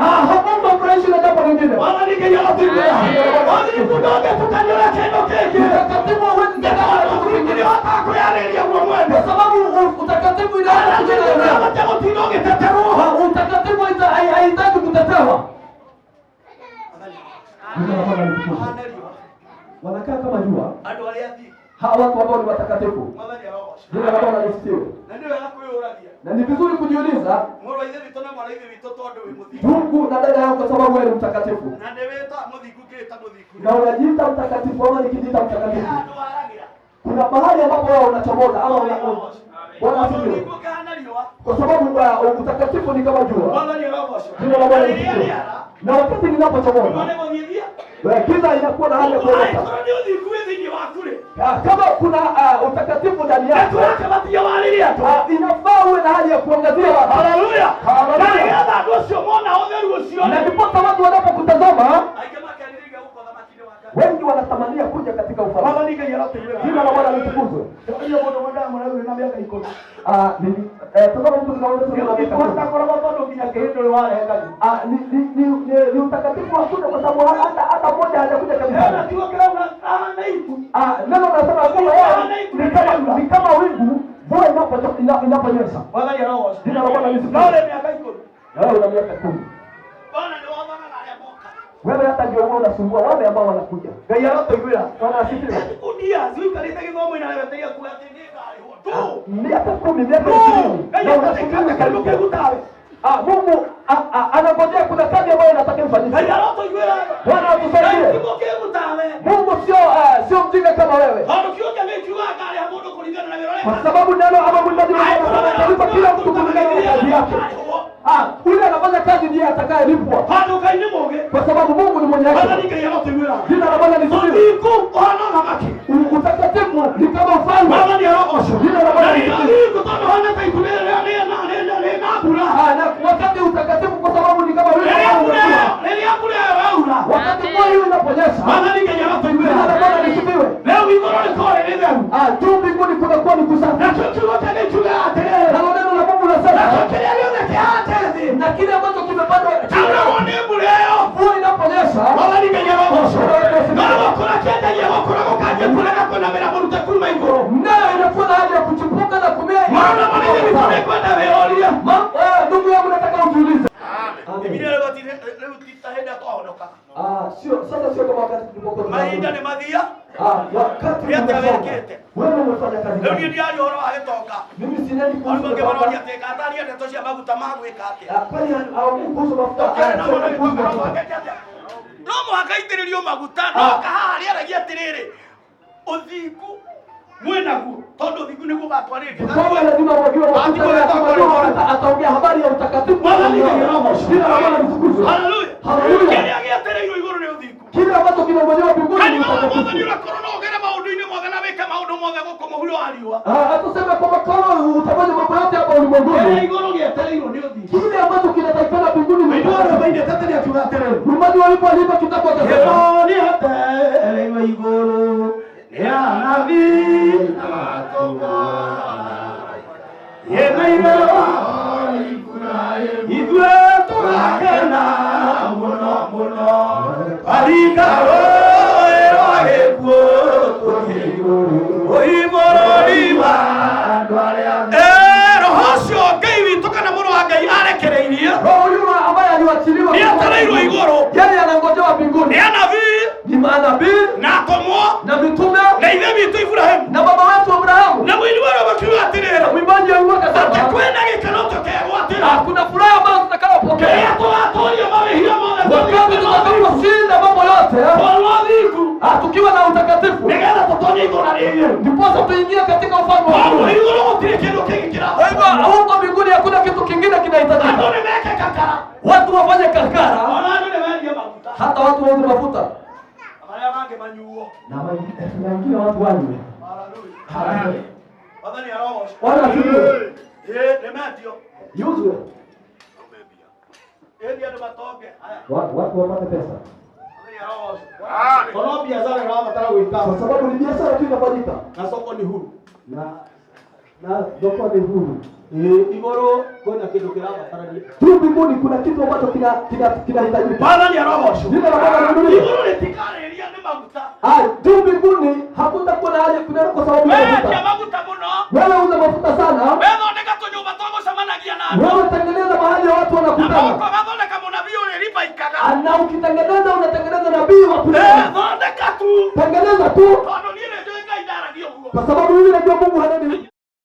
Mungu hafurahishwi na jambo lingine. Mwathani Ngai arotũiguĩra. Ũthingu ndũngĩtukanio na kĩndũ kĩngĩ. Utakatifu hauwezi Nĩ kutengana na tondũ kitu ũthingu kingine. nĩũhotaga kwĩyarĩria guo mwene. Kwa sababu utakatifu inaanza kujenga eneo. Utakatifu haihitaji kutetewa. Jina la Bwana litukuzwe. Wanakaa kama jua. Andũ arĩa athingu, Hawa watu ambao ni watakatifu. Mwathani arogocwo. Jina la Bwana lisifiwe. Na nĩ wega kwĩyũragia. Na ni vizuri kujiuliza, Mũrũ wa Ithe witũ na mwarĩ wa Ithe witũ tondũ wĩ mũthingu. ndugu na dada yangu, kwa sababu wewe ni mtakatifu Na nĩ wĩtaga mũthingu ngĩĩta mũthingu. na unajiita mtakatifu ama nikijiita mtakatifu, Handũ waragĩra. kuna mahali ambapo wewe unachomoza ama una Bwana asifiwe. Ũthingu ũkĩhana riũa. Kwa sababu utakatifu ni kama jua. Mwathani arogocwo. Jina la Bwana Na rĩrĩa lisifiwe. rĩara, Na wakati riũa linapochomoza, nĩ gũthiĩ giza inakuwa na hali ya kuondoka. Angĩkorwo nĩ ũthingu wĩ thĩinĩ waku rĩ, Kama kuna utakatifu ndani yako, nĩtũrakĩbatia warĩrie andũ. Inafaa uwe na hali ya kuangazia watu. Haleluya. Na Haleluya. nĩgetha andũ acio mona ũtheru ũcio Na rĩ, ndiposa watu wanapokutazama, aingĩ makerirĩria gũka ũthamaki-inĩ wa Ngai. wengi wanatamania kuja katika ufalme. Mwathani Ngai arotũiguĩra. Jina la Bwana litukuzwe. Ndĩraria mũndũ ũmwe ndamwĩra wĩ na mĩaka 10. Tazama mtu tunaona na miaka 10. Ũtakoragwo tondũ nginya kĩhĩndĩ ũrĩ warehe kanitha. Ni utakatifu hakuna kwa sababu hata mmoja hajakuja Ena kanisani. kiugo kĩrauga ahana itu. Neno nasema kwamba wao ni kama wingu mvua inaponyesha. Mwathani arogocwo. Jina la Bwana lisifiwe. Na ũrĩ mĩaka 10. Na wewe una miaka 10. Bwana nĩ wathanaga arĩa moka. Wewe hata ndio wewe unasumbua wale ambao wanakuja. Ngai arotũiguĩra. Bwana asifiwe. Kudia ciikarĩte gĩthomo-inĩ arebeteire kuga atĩ nĩngarĩhwo. Tu. Miaka 10, miaka Tu. 20. Ngai Na atarĩkĩte unasubiri kĩndũ karibu. kĩgu tawe. Mungu anangojea kuna kazi ambayo inataka ifanyike. Ngai arotũiguĩra. Bwana atusaidie. Ngai ti mũkĩgu tawe. Mungu sio mjinga kama wewe. Tondũ kiugo kĩa Ngai kiugaga ngarĩha mũndũ kũringana na wĩra ũrĩa Kwa sababu neno ama mwimbaji anasema atalipa kila mtu kulingana na kazi yake. Yule anafanya kazi ndiye atakayelipwa. Tondũ Ngai nĩ mũũgĩ. Kwa sababu Mungu ni mwenye haki. Mwathani Ngai arotũiguĩra. Jina la Bwana lisifiwe. Ũthingu ũhana ũthamaki. Utakatifu ni kama ufalme. Mwathani arogocwo. Jina la Bwana Na lisifiwe. ũthingu tondũ ũhana ta itu rĩrĩa rĩna mbura. Na wakati utakatifu kwa sababu ni kama wingu Rĩrĩa ambao mbura unakuwa. ĩyo rĩrĩa mbura ĩyo yaura. Wakati mvua hiyo inaponyesha, Mwathani Ngai arotũiguĩra. jina la Bwana lisifiwe. Rĩu igũrũ rĩkorwo rĩrĩ itheru. Juu mbinguni kunakuwa ni kusafi. Nakĩo kiugo kĩa Ngai kiugaga atĩrĩrĩ. Nalo neno la Mungu nasema, Nakĩo kĩrĩa gĩothe kĩhate thĩ na kile ambacho kimepandwa kĩauragwo nĩ mbura ĩyo. mvua inaponyesha, Mwathani Ngai arogocwo. tũcokaga. Ah, sio sasa, sio kama wakati tulipokuwa Mahinda tunakuja. nĩ mathia. Ah, wakati Nĩ atĩa umesonga. wĩkĩte? Wewe umefanya kazi Rĩu niĩ gani? ndiaria ũhoro wa gĩtonga. Mimi sineni kuhusu Andũ angĩ gĩtonga. maroria atĩ ngataria ndeto cia maguta ma gwĩka atĩa. Ah, kwani haongei kuhusu mafuta? Ũkĩaria na Anasema mũndũ kuhusu gĩtonga no mafuta. mwake atĩa? No mũhaka aitĩrĩrio maguta no kahaha rĩaragia atĩrĩrĩ ũthingu mwĩnaguo tondũ ũthingu nĩguo ũgatwarĩria. Kama lazima mwagiwe mafuta na akimwagiwa mafuta ataongea habari ya utakatifu. Jina la Bwana litukuzwe. Haleluya. Haleluya. Kĩrĩa gĩetereirwo igũrũ nĩ ũthingu. Kile ambacho kinangojea mbinguni ni Kanitha wa Mwathani utakatifu. ũrakorwo no ũgere maũndũ-inĩ mothe na wĩke maũndũ mothe gũkũ mũhuro wa riũa. Ah, hatuseme kwamba kama utafanya mambo yote hapa Kĩrĩa ulimwenguni, igũrũ gĩetereirwo nĩ ũthingu. kile ambacho kinatakikana mbinguni ni Mũinĩ wa utakatifu. rwĩmbo tete nĩ akiuga atĩrĩrĩ. Mwimbaji wa wimbo aliimba kitabu akasema, Kĩro nĩetereirwo igũrũ nĩ anabii na atũmwo ĩna ithe wa ithuĩ tũgakena mũno mũno twaringa rũĩ rwa gĩkuũ tũthiĩ bũrũri wa andũ arĩa roho ũcio Ngai witũ kana mũrũ wa Ngai arekereirie Roho yule ambaye aliwachiliwa nĩ etereirwo igũrũ yeye anangojewa mbinguni nĩ anabii ni manabii na atũmwo na mitume na ithe witũ Iburahĩmu na baba wetu Abrahamu. na mũini wa rwĩmbo akiuga atĩrĩrĩ Mwimbaji wa wimbo atĩ akasema, kwĩna gĩkeno tũkegwatĩra ah, kuna furaha ambayo tutakayopokea kĩrĩa tũgatũria mawĩhia mothe wakati tutakaposhinda mambo yote, twarwo thingu ah, tukiwa na utakatifu, nĩgetha tũtonye itũũra rĩrĩ ndiposa tuingie katika ufalme wa koguo Mungu. igũrũ gũtirĩ kĩndũ kĩngĩ Kwa hivyo kĩrabatarania. huko mbinguni hakuna kitu kingine Andũ kinahitajika. nĩ meke kakara Watu wafanye kakara, ona andũ nĩ mendie maguta hata watu wauze mafuta marĩa mangĩ manyuo. na wengine watu wanywe. Haleluya. Mwathani arogocwo. Bwana asifiwe. Ĩĩ nĩ mendio. Iuzwe, Ĩĩ andũ matonge. Haya. watu wapate pesa, Mwathani arogocwo. Kono biacara ĩrabatara gwĩka kwa sababu ni biashara tu inafanyika na soko ni huru. na soko ni huru. Ĩĩ igũrũ kwĩna kĩndũ kĩrabatarania. Tu mbinguni kuna kitu ambacho kinahitajika. Mwathani arogocwo. Jina la Bwana liinuliwe. Igũrũ rĩtikarĩria nĩ maguta. Ah, juu mbinguni hakutakuwa na haja kunena kwa sababu ya Wendia mafuta. maguta